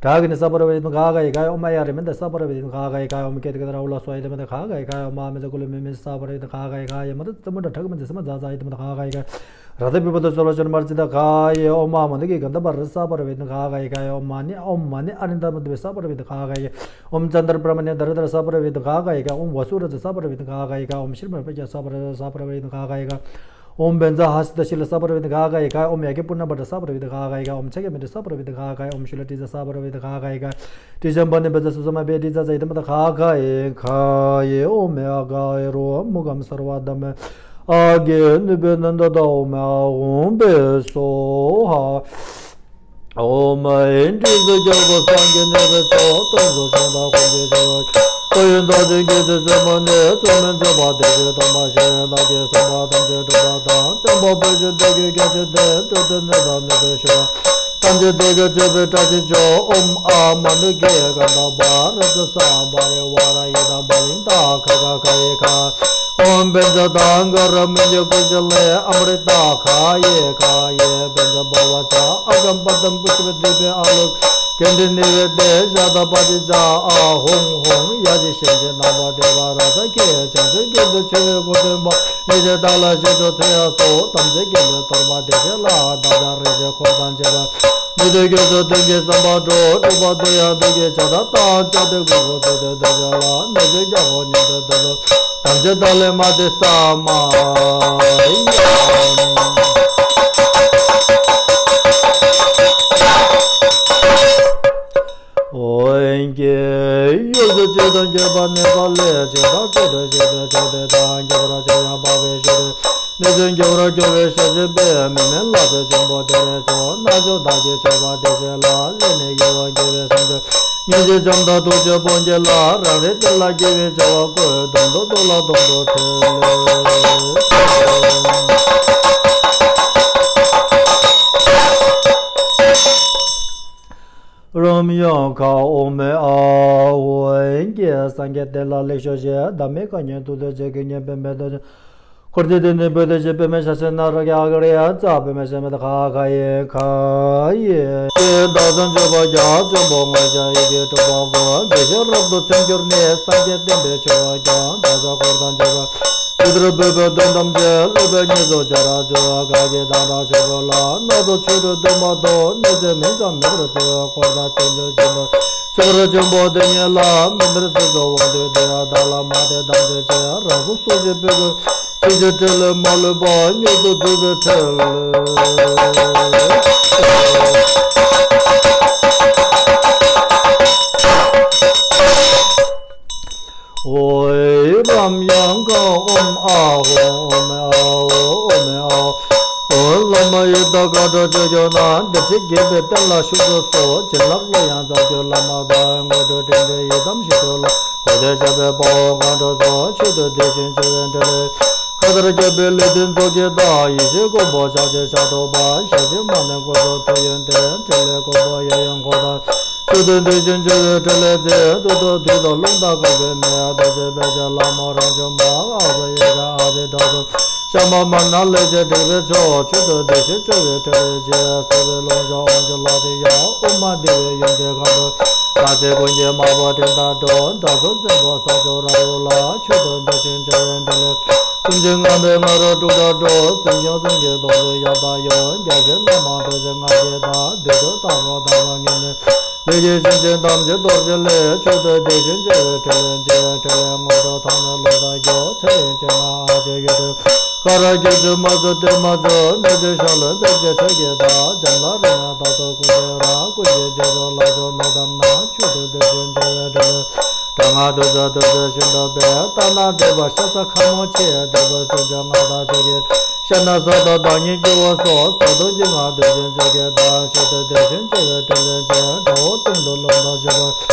ཏྲ་གི་ནི་ས་པ་ར་ཝ་ཡི་དམ་ཁ་ཁ་ཡེ་ཁ། ཡ་ཨོཾ་མ་ཡ་རི་མན་ད་ས་པ་ར་ཝ་ཡི་དམ་ཁ་ཁ་ཡེ་ཁ། ཡ་ཨོཾ་ཀེ་ཏི་ཀ་ད་ར་ཨུ་ལ་སྭཱ་ཧཱ། ཡི་དམ་ད་ཁ་ཁ་ཡེ་ཁ། ཡ་ཨོཾ་མ་མི་ཛ་ཀུ་ལི་མི་མི་ས་པ་ར་ཝ་ཡི་དམ་ཁ་ཁ་ཡེ་ཁ། ཡ་མ་ད་ཙ་མུ་ད་ཁྲ་གི་མ་ཛ་ས་མ་ཛ་ཛ། ཡི་དམ་ད་ཁ་ཁ་ཡེ་ཁ། ར་ཏ་པི་པ་ཏ་སོ་ལ་ཤོ་ན་མ་ར་ཙི་ད་ཁ་ཡེ། ཨོཾ་མ་མ་ནི་གི་གན་ད་པ་རི་ས་པ་ར་ཝ་ཡི་དམ་ཁ་ཁ་ཡེ་ཁ། ཡ་ཨོཾ་མ་ནི་ཨོཾ་མ་ནི་ཨ་རི་ད་མ་ཏི་པི་ས་པ་ར་ཝ་ཡི་དམ་ཁ་ཁ་ཡེ་ཁ། ཨོཾ་ཙན་དྲ་པྲ་མ་ནི་དྷ་ར་དྷ་ར་ས་པ་ར་ཝ་ཡི་དམ་ཁ་ཁ་ཡེ་ཁ། ཨོཾ་ཝ་སུ་ར་ཙ་ས་པ་ར་ཝ་ཡི་དམ་ཁ་ཁ་ཡེ་ཁ། ཨོཾ་ཤྲི་མ་པ་ཀྱ་ས་པ་ར་ཙ་ས་པ་ར་ཝ་ཡི་དམ་ཁ་ཁ་ཡེ་ཁ། ཨོཾ་བཛྲ་ཧ་སི་ཏ་ཤི་ལ་ས་པ་ར་ཝ་ཡི་དམ་ཁ་ཁ་ཡེ་ཁ། ཨོཾ་ཡ་ཀྱ་པུར་ཎ་བྷ་དྲ་ས་པ་ར་ཝ་ཡི་དམ་ཁ་ཁ་ཡེ་ཁ། ཨོཾ་ཕྱ་ཀྱ་མི་ཏྲ་ས་པ་ར་ཝ་ཡི་དམ་ཁ་ཁ་ཡེ་ཁ། ཨོཾ་ཤུ་ལ་ཏྲི་ཛ་ས་པ་ར་ཝ་ཡི་དམ་ཁ་ཁ་ཡེ་ཁ། ཏྲི་ཛམ་བ་ནི་བཛྲ་སུ་ས་མ་བེ་ཏྲི་ཛ་ས་ཡི་དམ་ད་ཁ་ཁ་ཡེ་ཁ་ཡེ། ཨོཾ་ཨ་ག་ཨེ་རོ་མུ་ཁམ་སརྦ་དྷརྨ་ཨ་གི་ནུ་བེ་ནན་ད་ད་ཨོཾ་ཨཱཿཧཱུྃ་བེ་སྭཱ་ཧཱ། ཨོཾ་ཨཱཿཧཱུྃ་ཏྲི་ཙི་རྒྱལ་པོ་སངས་རྒྱས་གནས་པའི་མཆོག་སྟོན་མཛོད་ཆེན་དང་ཀུན་གྱི་ཆེ་བ། ཏུ་ཡོན་ཏན་ཅན་གྱི་དེ་སེམས་མ་ནི་ཚུལ་མིན་བརྩོན་པ་དེ་བཞིན་སྟོང་པ་ཞིག་བདག་གིས་གསན་པ་ཐམས་ཅད་གྲུབ་པ་དང་། སྟོན་པ་བོད་ཀྱི་འདོད་དགུའི་རྒྱལ་མཚན་ཏེ། བདུད་རྩི་ནི་དང་ནུས་པའི་ཤུགས་ཐམས་ཅད་དེ་གིས་ཆོད་པའི་བཀྲ་ཤིས་ཤོག། ཨོཾ་ཨཱཿཧཱུྃ་མ་ཎི་གི་གན་ད་པ་ར་ཙ་ས་པ་རི་ཝཱ་ར་ཡི་དམ་པ་ལིང་ད་ཁ་ཁ་ཁ་ཡེ་ཁ། ཨོཾ་བཛྲ་ཏ་ག་ར་མི་ཉ་ཀུ་ཤ་ལེ་ཨ་མྲི་ཏ་ཁ་ཡེ་ཁ་ཡེ། བཛྲ་བྷ་ཝ་ཙ་ཨ་གམ་པ་ཏམ་ཀུ་ཤ་བ་དི་པེ་ཨ་ལོ་ཀེ་ནྡྲི་ནི་བེ་ཏེ་ཤ་ཏ་པ་ཏི་ཙ་ཨཱཿཧཱུྃ་ཧཱུྃ། ཡ་ཇི་ཤེས་བྱའི་རྣམ་པར་བལྟས་པ་ར་ཙ་ཁྱེད་བྱང་ཆུབ་ཀྱི་ཏུ་ཆེ་བའི་གོ་སྟོན་པ། ཡེ་ཤེས་དག་ལ་ཞེས་བྱ་མཚན་ཡང་སོགས་དམ་ཚིག་གི་ལུས་གཏོར་མ་བདེ་གཤེགས་ལ་བདག་ཅག་རིག་འཛིན་འཁོར་དང་བཅས་པ་ཉན་ཐོས་སྐྱབས་སུ་བསྟེན་གྱི་བསམ་པ་སྒྲོག། སྒྲུབ་པ་དུ་ཡང་བདུད་ཀྱི་ཆགས་སྡང་དང་བཅས་ཏེ་ཀུན་སློང་ཚུལ་དུ་འདོད་ཅན་ལ་ནད་གཅིན་རྒྱ་གོང་ཉིད་དུ་འདོད་དོ། དམ་ཚིག་དག་ལས་མ་འདས་ས་མ་ཡ། འོན་ཀྱང་ཡུལ་དུ་ཅི་དང་ཁྱད་པར་གནས་པ་ལས་ཇི་ལྟར་སྤྲོས་བྲལ་ཞེས་པའི་ཕྱོགས་དེ་དང་། ཁྱད་པར་ཕྱོགས་ཡང་འཕགས་པའི་ཤེས་རབ་ནས་བྱོན། ཁྱད་པར་སྐྱོ་བའི་ཞལ་བཞི་པས་མི་མེད་ལྷ་ཚོགས་ཆེན་པོ་དེར་སོགས། རྣལ་འབྱོར་བདག་གིས་མཆོད་པ་དེ་བཞེས་ལ། ལས་ནི་དགེ་བ་དགེ་བའི་བསམ་དོན་ཉེར་ཞི་བྱམས་དང་ཐུགས་རྗེ་སྤོང་བྱེད་ལ། རང་རིག་གཏེར་ལ་དགེ་བའི་བྱ་བ་བཀོད། དོན་དུ་བདག་ལ་དོན་དུ་ཁྲེལ། རོམ་ཡོང་ཁ་ཨོ་མེ་ཨ་ཧོ་ཨིན་གྱི་སངས་རྒྱས་བསྟན་ལ་ལེགས་ཤོག་ཞེས། བདག་མེད་མཁའ་མཉམ་ཐུགས་རྗེ་ཆེ་གི་སྙན་པའི་མེ་ཏོག་ཅན། འཁོར་འདས་དེ་ནི་བོད་དུ་ཞེས་པདྨའི་ཞལ་ཟས་ན་ར་གི་ཨ་ག་རི་ཡ་ཙ་པདྨའི་ཞལ་མེ་ཏོག་ཁ་ཁ་ཡེ་ཁ་ཡེ། དེ་བདག་དང་མཆོད་པ་རྒྱ་ཆེན་པོ་ལྔ་བརྒྱ་ཡི་གེ་དྲུག་པ་བསྐོར། དགེ་བཤེས་རབ་ཏུ་ཚིམ་གྱུར་ནས། སངས་རྒྱས་བསྟན་པའི་ཆོས་ཀྱང་བདག་ཅག་འཁོར་དང་བཅས་པ། ཇི་ལྟར་བོད་པའི་དོན་ཐམས་ཅད་སློབ་པའི་ཉེར་བཟོ་བྱ་ར་མཛོད། ག་གི་དང་རང་ཆོས་པོ་ལ་ནོར་དུ་ཆོས་སྒྲུབ་འདུན་མ་གཏོགས། གནོད་འཚེ་མིང་ཙམ་མེད་པར་མཛོད། འཁོར་དང་བསྟན་བཅོས་སྦྱིན་པ་ཆོ་ག་ཆེན་པོ་དེ་ཉིད་ལ། མི་འདིར་སྲིད་དུ་དབང་དུ་བསྡུས། བདག་ལ་མ་དད་དམ་ཚིག་ཆེ། རང་གཟུགས་སོ་བཞིན་པའི་གུས། ཅི་ཕྱིར་ཁྲེལ་ལས་མ་ལུས་པ། མྱུར་དུ་སྒྲུབ་པའི་ཁྲེལ། འོ་ཨེ་རམ་ཡང་གང་ཨོམ་ཨ་ཧོ་ཨོམ་ཨ་ཧོ་ཨོམ་ཨ་ཧོ། བླ་མ་ཡི་དམ་མཁའ་འགྲོ་ཆོས་སྐྱོང་རྣམས། འདིར་ཆེས་དགྱེས་པའི་རྟེན་ལ་བཞུགས་སུ་གསོལ། བྱིན་རླབས་གླུ་དབྱངས་རྩ་བརྒྱུད་བླ་མ་དང་། དངོས་གྲུབ་སྤྲིན་བྲལ་ཡི་དམ་ཞི་ཁྲོ་ལ། གོ་དེ་ཞབས་པད་དཔའ་བོ་མཁའ་འགྲོ་སོགས། མཆོད་དོ་དེ་བཞིན་མཆོད་པའི་འཕྲིན་ལས། ལྟར་རྒྱལ་པོའི་ལུས་རྟེན་མཛོད་ཀྱི་བདག་ཡེ་ཤེས་མགོན་པོ་ཞབས་ཀྱི་ཞབས་དྲུག་པ། ཞལ་གཅིག་མ་ནས་སྐུ་གསུང་ཐུགས་ཡོན་ཏན། ཕྲིན་ལས་མགོན་པོ་གཡས་གཡོན་འཁོར་དང་། མཆོད་རྟེན་དེ་བཞིན་བཅོལ་བའི་ཕྲིན་ལས་ཅན། ཏུ་ཏུ་དུས་དང་རླུང་དང་འཁོར་བའི་མེ། རྡོ་རྗེ་དཔལ་གྱི་ལྷ་མོ་རང་བྱུང་མ། ཨ་ཟ་ཡི་གེ་ཨ་ཏི་དྲག་ཏུ། ཤ་མ་མར་སྣ་ལས་བྱས་བྲིས་པའི་མཆོག་མཆོད་རྟེན་དེ་བཞིན་བཅོལ་བའི་ཕྲིན་ལས་ཅན། སྲིད་པའི་རླུང་གཤོག་དབང་ཕྱུག་ལྷ་དེ་ཡང་། དབུ་མ་འདུས་པའི་ཡུམ་དེ་གང་དུ། ལྷ་སྲིན་ཀུན་གྱི་དམག་དཔུང་སྤྲིན་ལྟར་འགྲོ། དགྲ་བཅོམ་སྲིན་པོ་ས་ཕྱོགས་ར་ཧུ་ལ། མཆོད་རྟེན་དེ་བཞིན་བཅོལ་བའི་ཕྲིན་ལས། སུམ་ཅུ་ལྔ་པའི་ང་རོ་དྲུག་སྒྲ་སྒྲོགས། སེམས་ཀྱང་སེམས་ཀྱི་སྟོང་གཟུགས་ཡབ་དང་ཡུམ། རྒྱལ་སྲས་རྣམ་མང་དོན་ཆེན་ལྔ་བརྒྱ་དང་། བདུད་འདུལ་དྭགས་པོ་དམ་པ་ངེས་གནས། ལས་ཀྱི་ཞིང་ཆེན་ཐམས་ཅད་གཏོར་བྱེད་ལས། མཆོད་རྟེན་དེ་བཞིན་བཅོལ་བའི་ཕྲིན་ལས་ཅན། ཕྲིན་ལས་དངོས་གྲུབ་ཐོབ་ནས་ལོ་ཟླ་རྒྱུ། ཚེ་རིང་ཕྱིར་ན་ཨ་ཙི་གི་དུས། ཀ་ར་གི་དུས་མ་ཚུ་དེ་མ་ཚུ། གནོད་བྱེད་གཤོག་ལོ་བེར་གྱི་ཚལ་གྱི་བདག་འཇམ་ལྷ་རིགས་ལྔ་དག་ཏུ་ཀུན་འདུས་ར། ཀུན་གྱི་རྗེས་སུ་ལྷ་མཆོག་གནོད་དམ་ན། མཆོད་རྟེན་དེ་བཞིན་བཅོལ་བའི་ཕྲིན་ལས། དྲག་སྔགས་བདུད་རྩི་བདུད་རྩི་ཤིན་ཏུ་སྦས། ལྟ་ན་སྒྲིབ་པ་ཤ་ཟ་ཁ་མོ་ཆེ། སྒྲིབ་པ་སུམ་ཅུ་ལྔ་དང་ཕྱོགས་ཀྱི། ཤ་ན་ཟ་དང་བདག་ཉིད་སྐྱེ་བོ་སོགས། བཟའ་བཏུང་གི་ངག་དེ་བཞིན་བཅོལ་གྱི་བདག་མཆོད་རྟེན་དེ་བཞིན་བཅོལ་བའི་ཕྲིན་ལས་ཅན། དགྲ་བོ་སྟེང་དུ་ལྷུང་དང་བཞི་པ།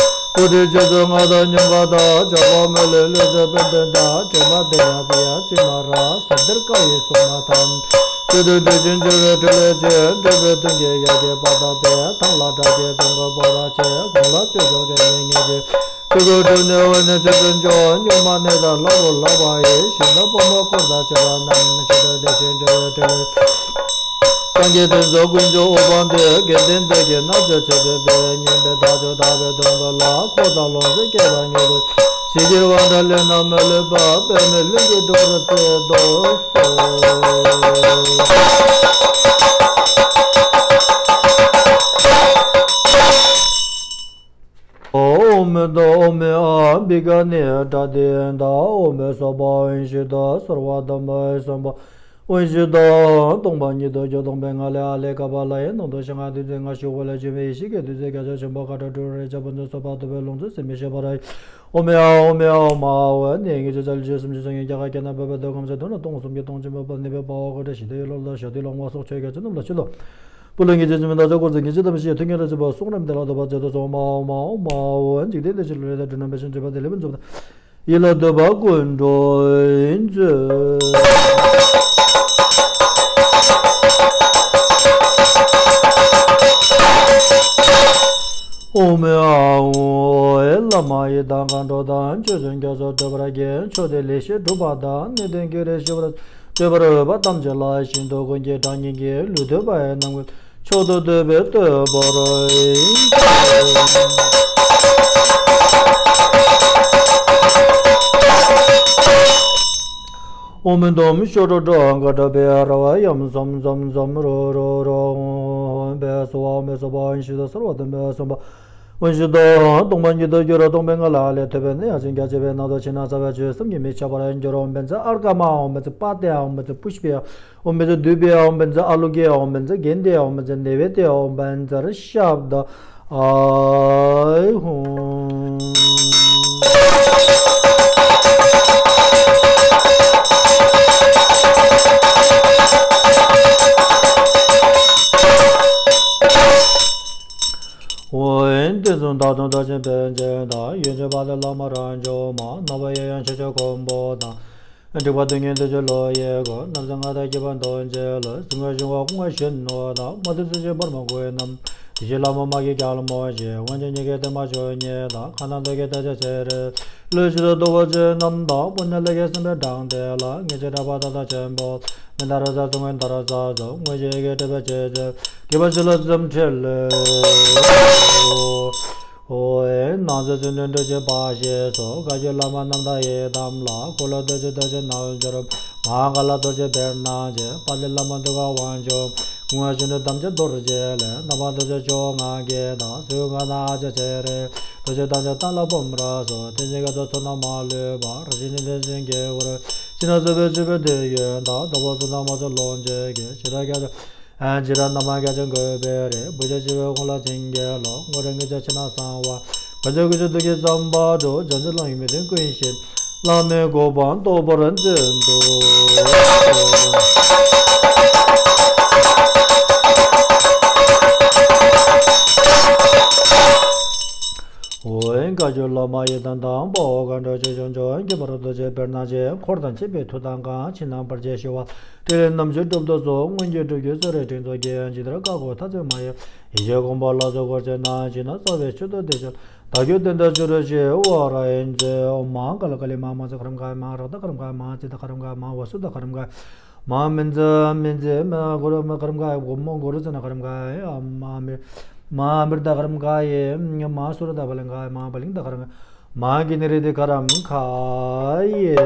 བུ་དེ་རྗེས་སུ་ང་དང་ཉམ་ཁ་དང་། ཇག་པ་མོ་ལས་ལུས་རྩལ་དཔལ་ལྡན་དང་། དྲན་པ་དེ་ཡང་དེ་ཡང་ཚིག་མ་ར། ཟ་འདིར་བཀའ་ཡི་སྲུང་མ་དང་། མཆོད་རྟེན་དེ་བཞིན་བཅོལ་བའི་ཕྲིན་ལས་ཅན། འགྲོ་བའི་དོན་གྱི་ཡ་གྱལ་པ་དང་བས། ཐང་ལ་དགྲ་བགེགས་བཙོན་གྱི་པོ་ཏ་ཆེ། གོང་ལ་སྤྱོད་ཕྱོགས་ཀྱི་ཉེས་ཉེས་ཀྱི། ཆོས་སྐུ་གྲུབ་ནས་འོད་ནི་ཆོས་སུ་འཇོག་སྨྱུག་མ་ནི་དང་ལྷ་བུ་ལག་པ་ཡི། ཞིང་དང་བུ་མོ་འཁོར་དང་བཅས་པ་རྣམས། མཆོད་རྟེན་དེ་བཞིན་བཅོལ་བའི་ཕྲིན་ལས། སངས་རྒྱས་དེ་ཚོ་ཀུན་གྱི་དབུ་འཕང་དེ། དགེ་འདུན་དེ་གི་རྣལ་འབྱོར་ཆེ་བའི་དཔལ། སྙན་པའི་བདག་ཆོས་དག་པའི་སྟོན་པ་ལ། འཁོར་དང་ལོངས་སྤྱོད་སྐལ་བ་ཉེ་དུ། ཞིང་གི་དབང་དང་ལས་རྣམས་མ་ལུས་པ། པདྨའི་ལྷུན་གྱིས་འགྲུབ་པར་མཛད་དུ་གསོལ། ཨོཾ་ཨུ་དུམ་ཨོཾ་ཨ་བྷི་ཀ་ནི་ཏྲ་དི་ཏ། ཨོཾ་སྭ་བྷཱ་ཝན་ཤུདྡྷ་སརྦ་དྷརྨ་སྭ་བྷཱ་ཝན་ཤུདྡྷ་སྟོང་པ་ཉིད་དུ་གྱུར། སྟོང་པའི་ངང་ལས་ཨ་ལས་ཀ་པ་ལ་ཡི་ནང་དུ་ཞིང་ཁམས་བདུད་རྩི་ལྔ་བཞུ་བ་ལས་བྱུང་བའི་ཡེ་ཤེས་ཀྱི་བདུད་རྩི་རྒྱ་མཚོ་ཆེན་པོ་ཀ་ཏྲ་ཀྲུ་རེ་ལྕགས་ཕུན་ཚོགས་སུ་འཕགས་པ་ཐུབ་པའི་ལོངས་སྤྱོད་ཟད་མི་ཤེས་པ་ར་ཨི། ཨོཾ་ཨཱཿཧཱུྃ་ཨོཾ་ཨཱཿཧཱུྃ་མ་ཧཱ་ཝཱ། ནད་ཀྱི་བཅོས་ཚར་ལུས་སྤྱོད་སུམ་ཅུ་སོ་གཉིས་རྒྱ་གར་རྒྱ་ནག་བོད་པའི་མདོ་ཁམས་སུ་དུག་ནག་སྟོང་གསུམ་གྱི་སྟོང་ཆེན་པོ་པ་ནད་པའི་དཔའ་བོ་ཀ་ཏྲ་ཞི་བདེ་ཡི་ལོ་ལ་ཞི་བདེ་ལོ་མ་སོགས་ཆོས་རྒྱལ་ཚུལ་རྣམས་ལ་ཆོས་ལོ། བུ་ལོན་གྱི་རྗེ་བཙུན་མི་ལ་ཚོགས་འཁོར་ཚོགས་ཀྱི་རྗེ་ཐུགས་མཉེས་ལ་བརྩེ་བ་གསུང་རབ་བདེ་བླག་ཏུ་བབས་མཛད་དུ་གསོལ། ཨོཾ་ཨཱཿཧཱུྃ་མ་ཧཱ་ཝཱ། འཇིག་རྟེན་འདི་ཕྱི་ལ་ལུས་དང་གྲིབ་ནག་འབེབས་ཤིང་འཇིགས་པ་དེ་ལས་མི་འཇོམས་དང་། ཡིད་ལ་འདོད་པ་ཀུན་སྤྲོ་བའི་མཛོད། ཨོཾ་ཨཱཿཧཱུྃ་ཨེ། བླ་མ་ཡི་དམ་མཁའ་འགྲོ་དང་། ཆོས་སྲུང་སྐྱབས་སུ་འགྲོ་བར་བགྱི། མཆོག་ཐུན་ལེགས་བཤད་གྲུབ་པ་དང་། གནས་བརྟན་བགེགས་རིགས་ཞི་བར་འདོད་པར་འོས་པ་ཐམས་ཅད་ལ། ཤིན་ཏུ་མགོན་གྱི་གྲགས་སྙན་གྱིས། ལུས་བཏུད་པ་ཡི་ནམ་མཁའ་མཆོག་ཏུ་བཏུད་པའི་བསྟོད་པར་བགྱི། ཨོཾ་ཨུ་དུམ་ཤོ་ཏྲོ་ཏྲོ་ཀ་ཏྲ་བི་ར་ཝ་ཡམ་སོམ་སོམ་སོམ་རོ་རོ་རོ། ཨོཾ་བྷཻ་སྭཱ་ཧཱ། ཨོཾ་བྷཻ་སྭཱ་བྷཱ་ཝན་ཤུདྡྷ་སརྦ་དྷརྨ་སྭཱ་བྷཱ་ཝན་ཤུདྡྷ་སྟོང་པ་ཉིད་དུ་གྱུར། སྟོང་པའི་ངང་ལས་ཨ་ལས་ཐོད་པའི་ནས་ཡར་བྱོན་རྒྱ་ཆེ་བའི་ནང་དུ་ཕྱི་ནང་གསང་བའི་ཆོས་བསམ་གྱིས་མི་ཁྱབ་པར་འགྱུར། ཨོཾ་བཛྲ་ཨརྒྷ་མ། ཨོཾ་བཛྲ་པཱ་ཏྱ། ཨོཾ་བཛྲ་པུཥྤེ། ཨོཾ་བཛྲ་དྷཱུ་པེ། ཨོཾ་བཛྲ་ཨ་ལོ་ཀེ། ཨོཾ་བཛྲ་གནྡྷེ། ཨོཾ་བཛྲ་ནཻ་ཝི་དྱ། ཨོཾ་བཛྲ་ཤབྡ་ཨཱཿཧཱུྃ། ཨོཾ་དུས་གསུམ་བདག་དང་བདག་ཆེན་ཕན་ཆད་དང་། ཡོན་མཆོད་དཔལ་ལྡན་བླ་མ་རང་བྱུང་མ། རྣམ་པ་གཡས་གཡོན་ཕྱོགས་བཅུ་མགོན་པོ་དང་། འབྲེག་པ་དོན་གཉིས་བདུད་ཀྱི་ལྷ་ཡི་སྐུ། གནམ་ས་མངའ་བདག་སྐྱེད་པ་ཐམས་ཅད་ལ། གཟིགས་དངོས་ཞི་བ་སྐུ་མངའ་བཞེས་ནོ་དང་། མ་བདུད་སྲི་ཞུ་བར་མ་བསྐུལ་རྣམས། དེ་བཞིན་ལྷ་མོ་དམག་གི་རྒྱལ་མོ་ཆེ། དབང་ཕྱུག་ཉིད་ཀྱི་བརྟན་མ་བཅུ་གཉིས་དང་། མཁའ་ནང་བདག་གི་བདག་ཅག་ཚེ་རིང་། ལུས་ཞིག་ཏུ་གཏོགས་པ་ཅན་རྣམས་དང་། དཔོན་གནས་ལས་ཀྱི་སྲིན་པོའི་འབྲང་རྒྱས་ལ། ངེས་ཤེས་དྲག་པོ་ཏག་ཏག་ཆེན་པོ། མནྡ་ར་ས་གསུང་གི་མནྡ་ར་ས་སོགས། དངོས་གཞི་ཡི་གེ་སྒྲིབ་པའི་ཕྱེད་ཅན། སྐྱེས་བུ་ཞི་ལྷག་ཙམ་ཁྲིད་ལས། ཨོ་ཨེ། ནང་གསེས་ཚུལ་ཁྲིམས་སྒྲུབ་ཀྱི་འབའ་ཞིག་སོགས། བཀའ་བརྒྱུད་བླ་མ་རྣམ་དག་ཡི་དམ་ལ། འཁོར་ལོ་རྡོ་རྗེ་རྡོ་རྗེ་རྣལ་འབྱོར། མ་ཧཱ་ཀཱ་ལ་རྡོ་རྗེ་བེར་ནག་ཅན། དཔལ་ལྡན་བླ་མ་གདུགས་དཀར་དབང་ཕྱུག། སྐུ་མངའ་གཞོན་ནུ་དམ་ཅན་རྡོ་རྗེ་ལས། རྣམ་པ་རྡོ་རྗེ་ཕྱོགས་སྔ་འགྱེད་དང་། སྲིད་པའི་མཁའ་ནང་ཨ་ཅག་ཚེ་རིང་། རྡོ་རྗེ་བདག་ཅག་ཏཱ་ལ་པུཾ་ར་སོགས། དེ་ཉིད་ཀྱི་ཚོགས་རྣམས་མ་ལུས་པ། རང་བཞིན་ནི་དེ་བཞིན་གྱི་བར། ཕྱི་ནང་གསང་བའི་སྤྱོད་པའི་དུས་ཡུན་དང་། བདག་པོ་གསུམ་དང་མ་ཚུགས་ལོངས་སྤྱོད་ཀྱི། ཞི་དྲག་རྒྱ་ཆེན། ཨ་ཇི་ར་ན་མ་རྒྱ་ཆེན་བཀོད་པའི་རིགས། བུ་ཆེན་ཞི་བའི་དབང་ལ་བྱིན་གྱིས་རློབས། དངོས་གྲུབ་ངེས་ཤེས་ཕྱི་ནང་གསང་བ། བར་ཆད་ཀུན་ཞི་དུས་ཀྱི་བསམ་པ་སྒྲུབ། བྱང་ཆུབ་ལམ་གྱི་མི་མཐུན་ཀུན་ཞི། བླ་མའི་གོ་འཕང་ཐོབ་པར་མཛད་དུ་གསོལ། ཨོ་ཨེ། བཀའ་བརྒྱུད་བླ་ མ་ཡི་དམ་དང་དཔའ་བོ་མཁའ་འགྲོ་ཆོས་སྐྱོང་མཆོག་གི་བར་དུ་ཆོས་དཔེར་ན་ཆོས་འཁོར་དང་བཅས་པའི་མཐུ་དང་གང་ཕྱི་ནང་བར་ཆད་ཞི་བ། ཕྲིན་ལས་རྣམ་བཞི་གྲུབ་ཏུ་གསོལ། མངོན་གྱུར་སྤྲུལ་སྐུའི་གསོལ་རས་སྤྲིན་ཚོགས་ཀྱིས། ཇི་ལྟར་བཀའ་བསྒོ་མཐའ་རྩད་མ་ཡལ། ཡེ་ཤེས་ཀུན་འབར་ལ་སོགས་འཁོར་བཅས་ན། ཇི་སྣང་གསལ་བའི་མཆོག་ཏུ་བདེ་ཆེན་བདག་གི་དོན་དུ་བྱོན་རོགས་ཞེས་དབང་བསྐུར་ལ་ག་ལི་མ་མ་ཙི་ཁ་རམ་ག་མ་ར་ད་ཁ་རམ་ག་མ་ཙི་ད་ཁ་རམ་ག་མ་ཝ་སུ་ད་ཁ་རམ་ག་མ་མིན་ཙི་མིན་ཙི་མ་གུ་རུ་མ་ཁ་རམ་ག་གུ་མོ་གུ་རུ་ཙི་ན་ཁ་རམ་ག་ཡ་མ་མི་མ་མིར་ད་ཁ་རམ་ག་ཡེ་མ་སུ་ར་ད་བ་ལིང་ག་མ་བ་ལིང་ད་ཁ་རམ་ག་མ་གི་ནི་རི་དི་ཁ་རམ་ག་ཡེ།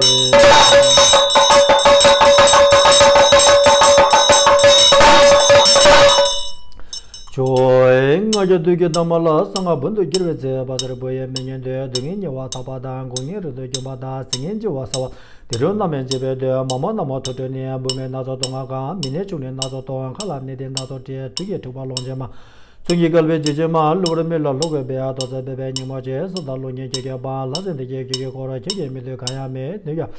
ཇོ་ཨེ་ལྔ་བརྒྱ་དུས་ཀྱི་ཐ་མ་ལ་གསང་སྔགས་བོན་དུ་བསྒྱུར་བའི་ཚེ། བཛྲ་བྷུ་ཡེ་མི་མཉེས་དུས། སྡུག་བསྔལ་ཉེ་བར་ཐར་པ་དང་། དགུག་བསྔལ་རིགས་དྲུག་འཇོམས་པ་དང་། ཟིལ་གནོན་ལྕི་བ་སེལ་བ། དེ་རུ་རྣམ་སྨིན་བྱེད་པའི་མཐུས། མ་མོ་ན་མོ་ཐུགས་སྤྲུལ་ནས། བུད་མེད་སྣ་ཚོགས་སྟོང་ང་གང་། མི་ནད་བྱུང་ནད་སྣ་ཚོགས་སྟོང་། མཁའ་ལ་གནས་ཏེ་སྣ་ཚོགས་སྤྲུལ། དུས་ཀྱི་འཁྲུགས་པ་ལོངས་སྤྱོད་མ། མཚོན་གྱི་བསྐལ་པའི་འཇིགས་བྱེད་མ། གློ་བུར་མི་ལ་ལྷོ་གོས་སྦས། རྡོ་རྩེ་སྦས་པའི་སྙིགས་མ་བྱེད། སྲིད་དང་རླུང་གཉིས་ཁྱེད་ཀྱིས་སྤང་། ལྷ་ཚེ་འདས་ཀྱི་ཁྱེད་ཀྱིས་བསྐོར། ཁྱེད་ཀྱི་མི་མཐུན་གང་ཡང་མེད། ནད་ཀྱང་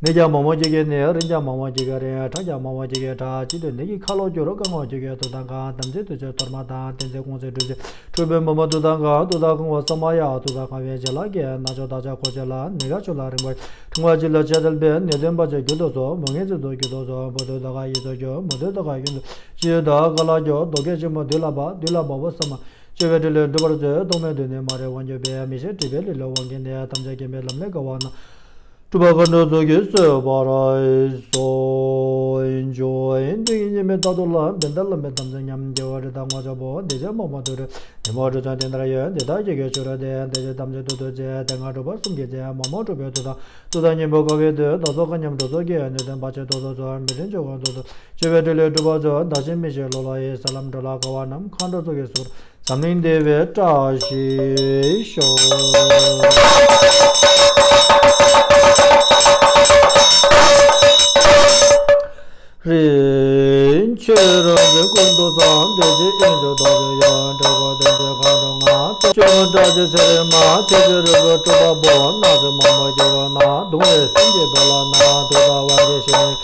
ནད་ཀྱང་མ་མོ་ཁྱེད་ཀྱིས་ནད། རིམས་ཀྱང་མ་མོ་ཁྱེད་ཀྱིས་རིམས། ཁྲག་ཀྱང་མ་མོ་ཁྱེད་ཀྱིས་ཁྲག་ཅི་འདོད་ནད་ཀྱིས་ཁ་ལོ་སྒྱུར། རྐང་ངོ་ཁྱེད་ཀྱིས་དུག་དང་གང་། དམ་ཚིག་དུག་ཆོས་གཏོར་མ་དང་། བསྟན་འཛིན་ཀུན་གསལ་སྒྲུབ་ཆེན་འཁྲུགས་པའི་མ་མོ་དུག་དང་གང་། དུག་དང་གང་བ་ས་མ་ཡ། དུག་དང་གང་བའི་བྱ་ལ་སྐྱེ། ན་ཆོག་དག་ཆ་གོ་ཆ་ལ། ནད་ཀ་ཆོག་ལ་རིམ་པ་ཕྲེང་བ་གཅིག་ལ་བྱས་ཏེ་སྦས། ནད་གདོན་བར་ཆད་རྒྱུད་དུ་སོགས། མ་ངེས་ཚིག་ཏུ་རྒྱུད་དུ་སོགས། བུ་དུག་དག་ག་ཡིད་དུ་འགྱུར། མོ་དུག་དག་ག་ཡུན་དུ་ཤི་དག་ག་ལ་སྐྱོ། དོ་གལ་ཆེན་མོ་བདུད་ལ་བབ། བདུད་ལ་བབ་པོ་ས་མ་ཆོད་པའི་ཕྲིན་ལས་འགྲུབ་པར་མཛོད། རྟོག་མེད་སྡུག་བསྔལ་མ་རིག་དབང་གྱུར་པའི། མི་ཤེས་སྒྲིབ་པའི་ལུས་ལ་དབང་བསྐྱེད་ནས། ཐམས་ཅད་མཁྱེན་པའི་ལམ་ལས་འགལ་བ་རྣམས། སྒྲུབ་པ་མཁའ་འགྲོ་ཚོགས་ཀྱིས་གསོད་པར་གསོལ། འཇོ་ཨེ་འདི་ཉིད་ཉི་མའི་རྟག་ཏུ་ལ། བན་དྷ་བླ་མའི་དམ་ཚིག་ཉམས། རྒྱལ་བ་རི་དྭགས་ལྔ་མཆོག་པོ། སྡིག་ཅན་མ་མོ་དུག་སྦྲུལ། ནད་མུག་དྲི་མཚོན་ཏིང་ཏར་ཡོད། འདི་དག་ཁྱེད་ཀྱི་མཆོག་རོལ་ཏེ། འདི་ཕྱིར་དམ་ཚིག་ཏུ་ཐུགས་བརྩེ། དེ་སྔ་གྲུབ་པ་གསུམ་གྱི་ཚེ། མ་མོ་གྲུབ་པའི་མཐུ་དང་། མཐུ་དང་གཉེན་པོ་དགའ་བའི་མཐུ། བདག་སོགས་མཁའ་མཉམ་འགྲོ་ཚོགས་ཀྱི། ནད་གདོན་བར་ཆད་སྟོང་དུ་སོལ། མི་མགྲོན་ཆོས་སྐོར་དུ་སོལ། མཆོད་པའི་ཕྲིན་ལས་འགྲུབ་པར་མཛོད། བདག་གཞན་མི་ཤེས་ལོ་ལ་ཡི། ས་ལམ་འགྲོ་ལ་དཀའ་བ་རྣམས། མཁའ་འགྲོ་ཚོགས་ཀྱིས་གསོལ། འཛམ་གླིང་བདེ་བའི་བཀྲ་ཤིས་ཤོག། རིན་ཆེན་རང་བཞིན་ཀུན་ཏུ་བཟང་། བདེ་གཤེགས་དབྱིངས་ཕྱུག་རྡོ་རྗེ་གཡུ། འབྲུ་དཀར་ལྡན་ཅིང་མཁའ་འགྲོ་མངའ། ཆོས་སྐྱོང་སྒྲ་གཅན་ཚེ་རིང་མ། ཆོས་ཀྱི་རིལ་བུ་སྤྲུལ་པ་པོ། སྣང་སྲིད་མ་མོ་རྒྱལ་བ་ན། གདུང་བའི་སེམས་ཀྱི་བེ་ལ་ན། དུག་དང་དབལ་གྱི་ཞི་གནས།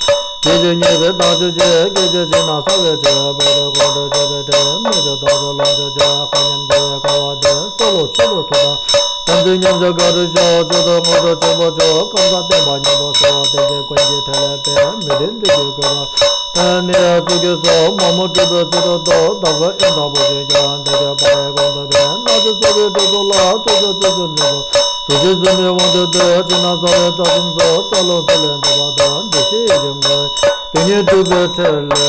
དེ་བཞིན་ཉེ་བའི་དྭངས་བཅུད་ཀྱིས། སྐད་ཅིག་གཅིག་ན་གསལ་བའི་ཕྱིར། བོད་དུ་ཀུན་ཏུ་སྤྱོད་པའི་ཕྲིན། མི་བསྐྱོད་རྡོ་རྗེ་ལོངས་སྤྱོད་ཆོས། མཁའ་མཉམ་རྒྱལ་བའི་དགའ་བ་འདི། གསོལ་ལོ་གསོལ་ལོ་ཐུགས་དམ། དམ་ཚིག་ཉམས་སུ་དགའ་རུ་ཤོག། མཆོག་ཏུ་དངོས་གྲུབ་ཆེན་པོ་མཆོག། ཀམ་ཚང་བརྟན་པ་སྙིང་པོ་སོགས། དེང་ཕྱིན་ཀུན་གྱི་ཕྲིན་ལས་སྤེལ། མི་མཐུན་དུས་ཀྱི་བསྐལ་པ། ཨ་ནི་ཡ་ཚུ་གི་སོགས། མ་མོ་གྲུབ་པའི་ཚུལ་དུ་བསྟོད། བདག་པོ་ཨིནྡྲ་བོ་ཞེས་ཀྱང་། དེ་ཡང་བར་ཡང་གོང་དུ་སྦས། སྣང་སྲིད་གསལ་བའི་འབྲས་བུ་ལ། ཐུགས་རྗེ་བརྩོན་འགྲུས་ནུས་པ། ཐུགས་རྗེ་བརྩོན་པའི་དབང་དུ་བསྡུས། ཕྱི་ནང་གསལ་བའི་དགྲ་གསུམ་སོགས། རྩ་རླུང་ཐིག་ལེ་འདུས་པ་དང་། བདེ་གཤེགས་ཡིད་ཀྱི་དངོས། དེ་ཉིད་སྒྲུབ་པའི་ཕྲིན་ལས།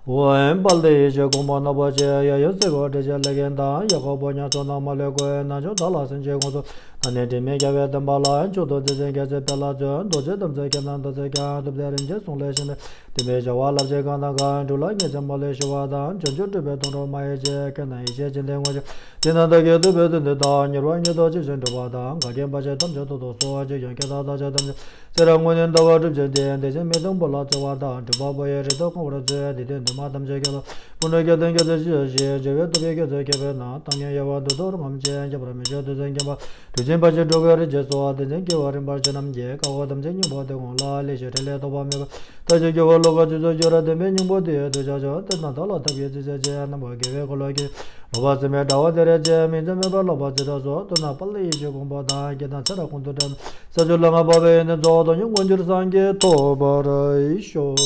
འོན་དཔལ་ལྡན་ཡེ་ཤེས་ཀུན་འབར་རྣམ་པར་ཕྱེ། གཡས་གཡོན་སེར་པོ་དྲི་ཞིམ་ལེགས་བརྒྱན་དང་། གཡས་འཁོར་ཕོ་ཉ་ཚོགས་རྣམས་མ་ལུས་བཀོད། རྣམ་འཇོམས་དག་ལ་སེམས་ཅན་དངོས་སུ། ད་ནི་དྲི་མེད་རྒྱལ་བའི་བསྟན་པ་ལ། མཆོག་ཏུ་མཛེས་ཤིང་རྒྱལ་སྲས་དཔལ་ལ་བརྩོན། རྡོ་རྗེ་ཐམས་ཅད་མཁྱེན་དང་ཐུགས་རྗེས་ཀྱང་། ཐུབ་བསྟན་རིན་ཆེན་གསུང་ལས་གཞན་མེད། དེ་མིན་བྱ་བ་རླབས་ཆེན་གང་དང་གང་། འབྲུག་ལ་ཉེར་འཆམ་མ་ལུས་ཞི་བ་དང་། བྱང་ཆུབ་སྒྲུབ་པའི་སྡོང་གྲོགས་མ་ཡེངས་ཤིང་། ཀུན་ན་ཡེ་ཤེས་སྦྱིན་ལྡན་དངོས་ཀྱི། དེ་རྣམས་བདག་གིས་ཐུབ་པའི་དོན་དུ་བདག། མྱུར་བ་མྱུར་དུ་ཇི་བཞིན་འགྲུབ་པ་དང་། གང་གིས་འབད་ཞིང་ཐམས་ཅད་རྟོགས་སུ་གསོལ། ཅི་ཡང་སྐྱེ་འཆི་བདག་ཅག་ཐམས་ཅད། ཚེ་རབས་སྔོན་ནས་འདའ་བར་གྲུབ་ཕྱིར་ཏེ། དེ་བཞིན་མི་མཐུན་བུ་ལ་བརྩེ་བ་དང་། འགྲོ་བ་པོ་ཡི་རེ་དོགས་སྐོང་བར་མཛོད། འདི་དོན་བདུད་དམག་ཐམས་ཅད་ཀྱང་། སྤུན་གྲོགས་སྐལ་ལྡན་སྐྱེ་ཚུལ་ཞི་ཞིང་། འབྱོར་བའི་སྟོབས་ཀྱིས་སྐྱེ་ཚུལ་མཁས་པས་ན། བཏང་སྙོམས་ཡལ་བ་འདུ་འཐོར་རྔམ་ཆེན། ཁྱད་པར་མི་ཆོག་དུས་གསུམ་མཁྱེན་པ། གྲུབ་ཆེན་འབའ་ཞིག་འགྲོ་ཀུན་རིན་ཆེན་སོགས། དེ་བཞིན་སྐྱེ་བོ་རིམ་པར་བྱོན་རྣམས་ཀྱི། བཀའ་བསྒོ་དམ་ཚིག་སྙིང་པོ་དེ་ཀུན་ལ། ལེགས་བཤད་ཕྲིན་ལས་ཐོགས་པ་མེད་པ། ཐབས་ཀྱིས་སྐྱེ་བོ་བློ་ཁ་ཆོས་སུ་བསྒྱུར། བདེན་པའི་སྙིང་པོ་དེ་ཡི་མཐུས་ཆགས་ཤིང་། དེ་རྣམས་བདག་ལ་ཐབས་ཀྱིས་ཅི་བྱ་ཞེས། རྣམ་པར་དགེ་བའི་འཁོར་ལོ་བསྐྱེད། ལོག་པར་སེམས་མེད་དགྲ་བོ་དེར་སྐྱེ། མིང་ཙམ་མེད་པར་ལོག་པར་རྩིས་དགྲ་སོགས། མཐུ་རྣམས་དཔལ་ལྡན་ཡེ་ཤེས་ཀུན་འབར་དང་། སྐྱེ་དང་ཚེ་རབས་ཀུན་ཏུ་བྲལ་མ། ས་བཅུ་ལྷ་ལྔ་འབར་བའི་ཡོན་ཏན་རྫོགས། སྟོང་ཉིད་མངོན་གྱུར་སངས་རྒྱས་ཐོབ་པར་ཤོག།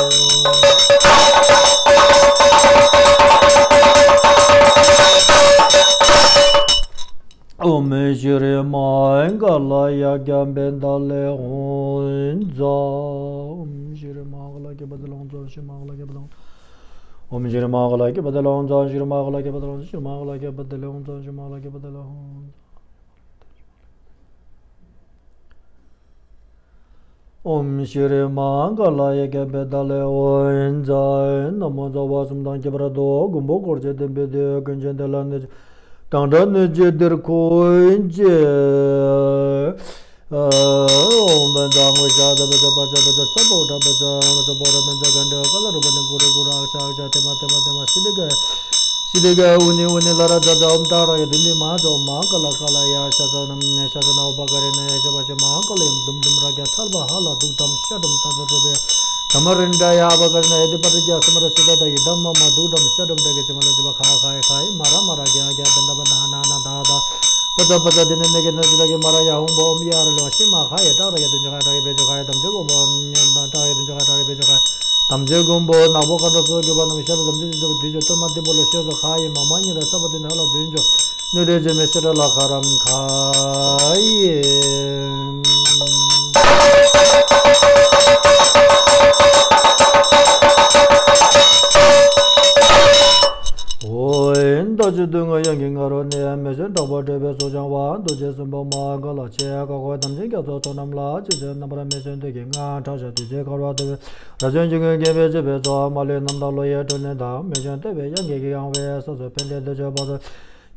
ཨོཾ་ཤྲི་མ་ཧཱ་ཀཱ་ལ་ཡ་ཛྙཱ་བནྡྷ་ལའི་ཧཱུྃ་ཛཿ། ཨོཾ་ཤྲི་མ་ཧཱ་ཀཱ་ལ་ཡ་ཛྙཱ་བནྡྷ་ལའི་ཧཱུྃ་ཛཿ། ཨོཾ་ཤྲི་མ་ཧཱ་ཀཱ་ལ་ཡ་ཛྙཱ་བནྡྷ་ལའི་ཧཱུྃ་ཛཿ། ཨོཾ་ཤྲི་མ་ཧཱ་ཀཱ་ལ་ཡ་ཛྙཱ་བནྡྷ་ལའི་ཧཱུྃ་ཛཿ། ཤྲི་མ་ཧཱ་ཀཱ་ལ་ཡ་ཛྙཱ་བནྡྷ་ལའི་ཧཱུྃ་ཛཿ། ཤྲི་མ་ཧཱ་ཀཱ་ལ་ཡ་ཛྙཱ་བནྡྷ་ལའི་ཧཱུྃ་ཛཿ། ཨོཾ་ཤྲི་མ་ཧཱ་ཀཱ་ལ་ཡ་ཛྙཱ་བནྡྷ་ལའི་ཧཱུྃ་ཛཿ། ན་མོ། ཚོགས་པ་གསུམ་དང་ཁྱད་པར་དུ། མགོན་པོ་འཁོར་བཅས་བསྟན་པའི་མཐུས། ཀུན་མཁྱེན་དེ་ལ་གནས་གང་དག་གནོད་བྱེད་འདིར་འཁོད་ཅིག། ཨོཾ་བཛྲ་མུ་ཤ་ད་བཛྲ་པ་ཤ་བཛྲ་ས་བྷཱུ་ཏ་བཛྲ་ཨ་ས་བྷཱུ་ར་བཛྲ་གྷཎྜི་ཀ་ལ་རུ་པ་ནི་གུ་རུ་གུ་རུ་ཨཀྵ་ཨཀྵ་ཐེ་མ་ཐེ་མ་ཐེ་མ་སི་ཏི་ཀ་སི་ཏི་ཀ་ཨུ་ནི་ཨུ་ནི་ལ་ར་ཛ་ཛ་ཨོཾ་ཏཱ་ར་ཡ་དུན་ཏི་མ་ཛོ་མ་ཀ་ལ་ཀ་ལ་ཡ་ཤ་ས་ན་ཤ་ས་ན་ཨུ་པ་ཀ་རེ་ན་ཡ་ཤ་བ་ཤ་མ་ཀ་ལ་ཡ་དུམ་དུམ་ར་ཀ་ཐལ་བ་ཧ་ལ་དུག་ཙམ་ཤ་དུམ་ཏ་ཛ་རུ་པ་ཡ། མ་རིན་དྲ་ཡ་བ་ག་ན་ཨེ་ཏི་པ་ཏི་ཀྱ་སི་མ་ར་སི་ད་ད་ཡི་དམ་མ་མ་དུག་དམ་ཤ་དམ་དྲ་གི་ཅི་མ་ལ་ཅི་བ་ཁ་ཁ་ཡི་ཁ་ཡི་མ་ར་མ་ར་གྱ་གྱ་དན་ད་བ་ན་ན་ན་ད་ད་པ་ད་པ་ད་དི་ནི་མེ་གི་ན་ཅི་ད་གི་མ་ར་ཡ་ཧོང་བོ་མི་ཡ་ར་ལོ་ཤི་མ་ཁ་ཡི་ཏག་ར་གི་དུན་ཅི་ཁ་ཏག་གི་བེ་ཅི་ཁ་ཡི་དམ་ཅི་གོ་བོ་ཏག་གི་དུན་ཅི་ཁ་ཏག་གི་བེ་ཅི་ཁ་དམ་ཅི་གོ་བོ་ནག་པོ་ཁ་ཏ་སོ་གི་བ་ནམ་ཤ་དམ་ཅི་ཅི་དུ་དུ་ཅི་ཏོར་མ་ཏི་བོ་ལ་ཤོ་སོ་ཁ་ཡི་མ་མ་ཉི་ར་ས་བ་དུན་ཧ་ལ་དུན་ཅོ། ནུས་ལྡན་འཆི་མེད་ཤེས་རབ་ལ་ཁ་རམ་ཁ་ཡེ། ཨོ་ཨེ་ད་ཅི་སྡུག་བསྔལ་ཡང་གི་ང་རོ་ནས་མེ་ཟོན་དྲག་པོ་བྲེད་པའི་སོ་བྱང་བ་འདུ་བྱེད་གསུམ་པོ་མ་ག་ལ་ཆེ་ཀ་ཁོ་དམ་ཅན་རྒྱ་མཚོ་མཚོ་རྣམས་ལ་ཅི་བྱེད་རྣམ་པར་མེ་ཟོན་དུས་ཀྱི་ང་ཁྲག་ཤ་དུས་ཚོད་འཁར་བ་ལྟ་བུའི་ར་ཅན་གྱི་ངོས་འགེམས་པའི་ཅི་བའི་ཚོགས་མ་ལུས་རྣམ་དག་བློ་ཡི་སྤྲོ་ནས་དང་མེ་ཟོན་ལྟ་བའི་དབྱངས་ཀྱི་གཡང་བའི་ས་སོ་ཕན་བདེ་འདོད་ཆོས་པ་སོ།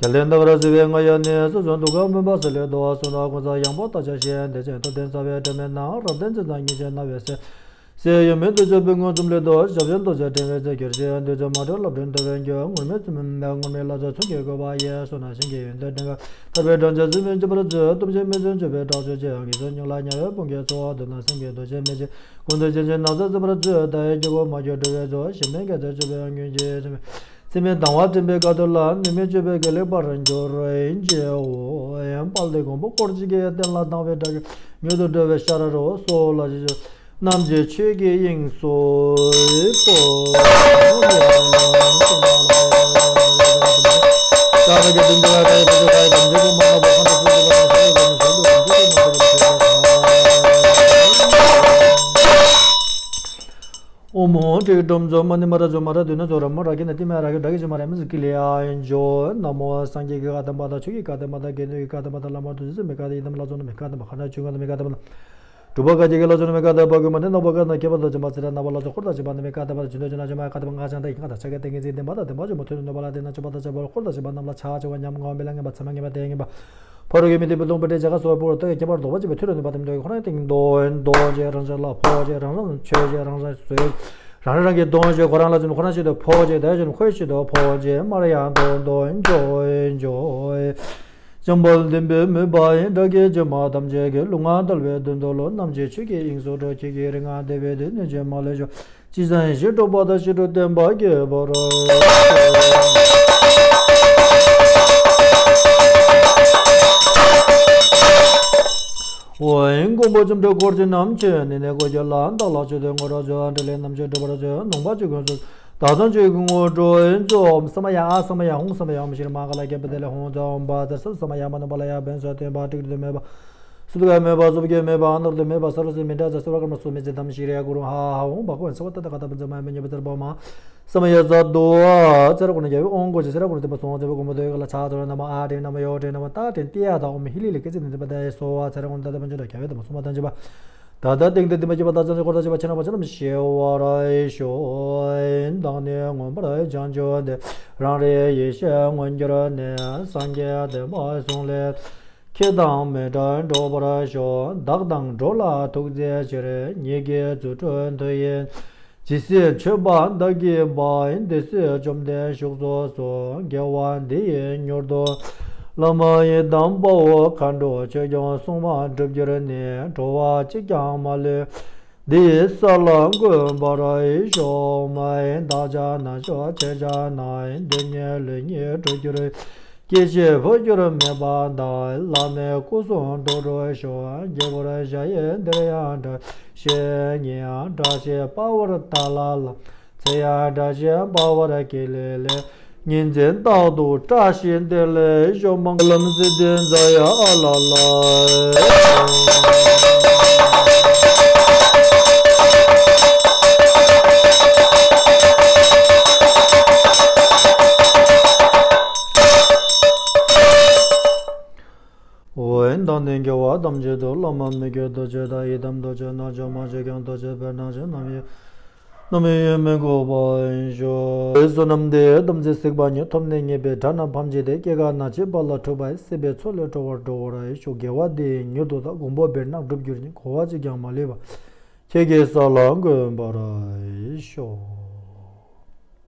རྒྱལ་བསྟན་དང་ར་བཟི་བའི་ང་ཡ་ནི་སོ་སོ་འདུ་ཁང་མུན་པ་སེལ་ལེ་དོ་སུ་ན་ཀུན་ས་ཡང་པོ་ལྟ་བྱ་ཞེས་བདེ་ཆེན་ཐོབ་ལྡན་རྩ་བའི་སྒྲོན་མེ་ནང་རབ་བརྟན་ཅན་དང་ཉིན་བྱེད་སྣང་བའི་སྲས། སྲས་ཡོད་མེད་དུ་བྱ་བའི་ངོ་འཛུམ་ལེ་དོ་ཞབས་ཞུམ་ལྟོ་ཆ་དྲན་བའི་ཚེ་གྱུར་ཅིང་འདུས་ཚོད་མ་གྲོལ་ལབ་སྒྲོན་འདོར་བའི་འགྱུར་ངུར་སྨྲིག་བཙུན་མོའི་ངུར་སྨྲིག་ལ་ཚོ་མཚུན་གྱི་དགོས་པ་ཡིན་སོ་ན་ཞིང་གི་ཡོན་ཏན་ལྡན་ཁ་ཐར་པའི་སྦྲང་ཆར་བཙུན་མོའི་འཇིབ་པར་མཛོད་སྟོབས་ཆེན་མི་བཙུན་སྤྱོད་པའི་དྲག་ཤུལ་ཆེ་ཡང་གི་ཚོ་སྙིང་ལ་ཉ་ཡོད་དཔུང་གི་ཚོགས་འདུ་ན་སེམས་ཀྱི་འདུ་བྱེད་མེ་ལྕེ་ཀུན་ཏུ་བྱེད་ཅིང་ནགས་ཚལ་བཙུན་པར་མཛོད་ད་ཡི་སྐྱེ་བོ་མ་གྱུར་འགྲོ་བའི་ཚོགས་ཞི་མཐུན་དགེ་ཚུལ་སྤྱོད་པའི་ངོས་ཀྱི་ཚེ་མེད་སྡང་བ་འདྲེན་པའི་དཀའ་ཐུབ་ལ་ནུས་མེད་སྤྱོད་པའི་དགེ་ལེགས་པར་འགྱུར་ཨིན་ཅེའོ། ཡང་དཔལ་ལྡན་མགོན་པོ་འཁོར་བཅས་ཀྱི་རྟེན་ལ་དང་བའི་དགྲ་བགེགས་མྱུར་དུ་སྒྲོལ་བའི་ཤ་ར་རོ་སོ་ལ་ཞེས་བརྗོད། རྣམ་འབྱེད་ཆོས་ཀྱི་དབྱིངས་སུ་སྤོ། ཨོ་མོ་ཏྲིག་ཏྲོམ་ཛོ་མ་ནི་མ་ར་ཛོ་མ་ར་དུ་ན་ཛོ་ར་མོ་ར་གི་ན་ཏི་མ་ར་གི་དྲ་གི་ཅི་མ་ར་མི་ཟི་ཀི་ལི་ཨ་ཡན་ཇོ། ན་མོ་སངས་རྒྱས་ཀྱི་བཀའ་དམ་པ་དང་ཆོས་ཀྱི་བཀའ་དམ་པ་དང་དགེ་འདུན་གྱི་བཀའ་དམ་པ་དང་བླ་མ་དུ་ཟི་མི་བཀའ་དང་ཡི་དམ་ལ་ཛོ་ན་མི་བཀའ་དམ་པ་ཁ་ན་ཆུ་ང་ན་མི་བཀའ་དམ་པ་གྲུབ་པ་བཀའ་རྒྱ་གི་ལ་ཛོ་ན་མི་བཀའ་དམ་པ་གུ་མ་ནི་ནོ་བ་ཀ་ན་ཁྱད་པར་དུ་ཅན་པ་ཚེ་ར་ན་བ་ལ་ཛོ་འཁོར་དང་བཅས་པ་ན་མི་བཀའ་དམ་པ་ཇི་འདོད་ཅན་ན་ཅོ་མ་བཀའ་དམ་པ་ང་ཅང་དང་ཡི་ང་དང་ཆ་ག་ཏེ་ངེ་ཚིག་བདེན་པ་དང་བདེན་པ་ཅོ་མོ་ཐོས་ནོ་བ་ལ་དེ་ན་ཅོ་པ་དང་ཅ་བ་ལ་འཁོར་དང་བཅས་པ་རྣམས་ལ་ཆ་ཆ་བ་ཉམས་ངའོ་མི་ལ་ངན་པ་ཚེ་མ་ངན་པ་དེ་ངན་པ། ཕ་རོལ་གྱི་མི་དེ་བུ་སྟོང་པ་དེ་བྱ་ག་སོགས་པོ་རྟོག་གེ་ཁྱད་པར་ལྡོག་པ་ཅེས་པའི་མཐུ་ལ་ནུས་པ་དེ་མི་འདོད་ཀྱི་ཁོ་རང་སྟེང་དོན་དོན་བྱེད་རང་བཞིན་ལ་འཕོ་བྱེད་རང་བཞིན་ཆོས་བྱེད་རང་བཞིན་བཟོད། རང་རང་གི་དོན་བྱེད་ཁོ་རང་ལ་བྱུང་ཁོ་རང་ཆེད་དུ་འཕོ་བྱེད་དེ་བྱུང་ཁོའི་ཆེད་དུ་འཕོ་བྱེད་མར་ཡང་དོན་དོན་འཇོ་འཇོ། བྱམས་པ་ལྡན་པའི་མོས་པ་ཡིན་དགྲ་བགེགས་ཀྱི་མ་ཐམས་ཅད་ཀྱི་ལུས་ངག་དལ་བའི་དོན་དུ་ལོ་རྣམ་འབྱེད་ཆོས་ཀྱི་དབྱིངས་སུ་འགྲོ་ཁྱེད་ཀྱི་རིག་ངག་བདེ་བའི་དེ་ནས་ཀྱི་མ་ལས་ཤོག་ཅི་བསམ་ཞིང་སྤྲོ་བ་དང་ཞི་ཁྲོ་བརྟན་པ་སྐྱེད་པར་ཤོག་ཨོ་ཨིན། མགོན་པོ་བཅོམ་ལྡན་འཁོར་བཅས་རྣམས་ཀྱི་ནི་ནི་སྒོ་གྱི་ལམ་དག་ལ་ཆོས་དེ་ངོ་ར་མཛོད། འཕྲིན་ལས་རྣམ་བཞི་འགྲུབ་པར་མཛོད། ནོངས་པ་ཆོས་ཀུན་སོལ། བདག་དང་ཆོས་ཀྱི་ངོ་སྤྲོད་ཨིན་ཚོ། ས་མ་ཡ་ཨ་ས་མ་ཡ་ཧོང་ས་མ་ཡ་ཧོང་ཤིར་མ་ག་ལ་རྒྱབ་པ་དེ་ལས་ཧོང་ཚ་ཧོང་པ་ཚ་ས་ས་མ་ཡ་མ་ནུ་པ་ལ་ཡ་བན་སོ་ཐེན་པ་ཏིག་ཏུ་མེད་པ། སུ་དུ་ག་མེད་པ་སུ་བ་གེ་མེད་པ་ཨ་ནར་དུ་མེད་པ་ས་རུ་སི་མི་འདྲ་ཛ་སུ་ར་ཀར་མ་སུ་མི་ཚེ་དམ་ཤི་རེ་གུ་རུ་ཧ་ཧ་ཧོང་བ་ཀོན་ས་བ་ཏ་ཏ་ག་ཏ་བ་ཛ་མ་མི་ཉེ་བ་ཙར་བ་མ། ས་མ་ཡ་ཛ་དུ་ཨ་ཚེ་ར་གུ་ན་རྒྱ་བའི་ཨོང་གོ་ཅི་ཚེ་ར་གུ་ན་ཏི་པ་སོང་ཚེ་བ་གུ་མ་དོ་ཡ་ག་ལ་ཆ་ཚོ་ར་ན་མ་ཨ་ཏེ་ན་མ་ཡོ་ཏེ་ན་མ་ཏ་ཏེ་ཏི་ཡ་ད་ཨོ་མི་ཧི་ལི་ལི་ཀེ་ཚེ་ནི་ཏི་པ་ད་ཡ་སོ་བ་ཚེ་ར་གུ་ན་ཏ་ཏ་པ་ཇོ་ད་རྒྱ་བའི་ཏི་པ་སོང་བ་ཏ་ཇི་པ། ད་ལྟ་སྟེང་དུ་འདི་མ་སྐྱེས་པ་དག་ཀྱང་འཁོར་དང་བཅས་པ་ཕྱི་ནང་པ་ཆ་རྣམས་ཞི་བར་ཤོག་བདག་ནི་མངོན་པར་བྱང་ཆུབ་སྟེ། རང་རིག་ཡེ་ཤེས་མངོན་གྱུར་ནས། སངས་རྒྱས་བསྟན་པ་གསུང་ལས། ཁྱེད་དང་མི་འབྲལ་འགྲོགས་པར་ཤོག་བདག་དང་འགྲོགས་ལ་ཐུགས་བརྩེ་ཕྱིར། ཉིད་ཀྱི་རྫུ་འཕྲུལ་མཐུ་ཡིས། ཇི་སྲིད་མཆོད་པ་བདག་གིས་པ། དེ་སྲིད་བཅོམ་ལྡན་བཞུགས་སུ་གསོལ། དགེ་བ་འདི་ཡིས་མྱུར་དུ། བླ་མ་ཡི་དམ་དཔའ་བོ་མཁའ་འགྲོ་ཆོས་སྐྱོང་སྲུང་མ་འགྲུབ་གྱུར་ནས། འགྲོ་བ་གཅིག་ཀྱང་མ་ལུས་འདི་ཡི་ས་ལ་འགོད་པར་ཤོག་མ་ཡིན་བདག་ཅག་ན་ཆོག་ཁྱེད་ཅག་ན་ཡིན། སྡུག་བསྔལ་ལུས་ཉིད་འགྲུབ་གྱུར། སྐྱེ་འཆི་འཕོ་འགྱུར་མེད་པ་དང་། བླ་མའི་སྐུ་གསུང་ཐུགས་སྒྲུབ་ཤོག་དཀྱིལ་འཁོར་ཞལ་དབྱིངས་འདིར་ཡང་བཀྲ་ཤིས་ཉིད་ཡང་བཀྲ་ཤིས་དཔའ་བོར་ཏཱ་ལ་ལ། ཚེ་ཡང་བཀྲ་ཤིས་དཔའ་བོར་ཀི་ལི་ལི། ཉིན་མཚན་རྟག་ཏུ་བཀྲ་ཤིས་བདེ་ལེགས་ཤོག་མང་ལམ་སྲིད་དོན་མཛད་ཡ་ཨ་ལ་ལ། འོ་ཡིན་དང་ནི་དགེ་བ་ཐམས་ཅད་དུ་བླ་མ་མི་བསྐྱོད་རྡོ་རྗེ་དང་ཡི་དམ་རྡོ་རྗེ་རྣལ་འབྱོར་མ་བཅོས་ཀྱང་རྡོ་རྗེ་དཔེར་ན་ཆོས་རྣམས་ཡོད་རྣམ་ཡོད་མི་འགོག་པ་ཡིན་ཤོག་བསོད་ནམས་འདི་ཡིས་ཐམས་ཅད་གཟིགས་པ་ཉིད། ཐོབ་ནས་ཉེས་པའི་དགྲ་རྣམས་ཕམ་བྱས་ཏེ། སྐྱེ་རྒ་ན་འཆིའི་རྦ་རླབས་འཁྲུགས་པ་ཡི། སྲིད་པའི་མཚོ་ལས་སྒྲོལ་བར་འགྲོ་བར་ཤོག་དགེ་བ་འདི་ཡིས་མྱུར་དུ་བདག་མགོན་པོ་བེར་ནག་འགྲུབ་གྱུར་ཅིག་འཁོར་བ་གཅིག་ཀྱང་མ་ལུས་པ། ཁྱེད་ཀྱི་ས་ལ་འགོད་པར་ཤོག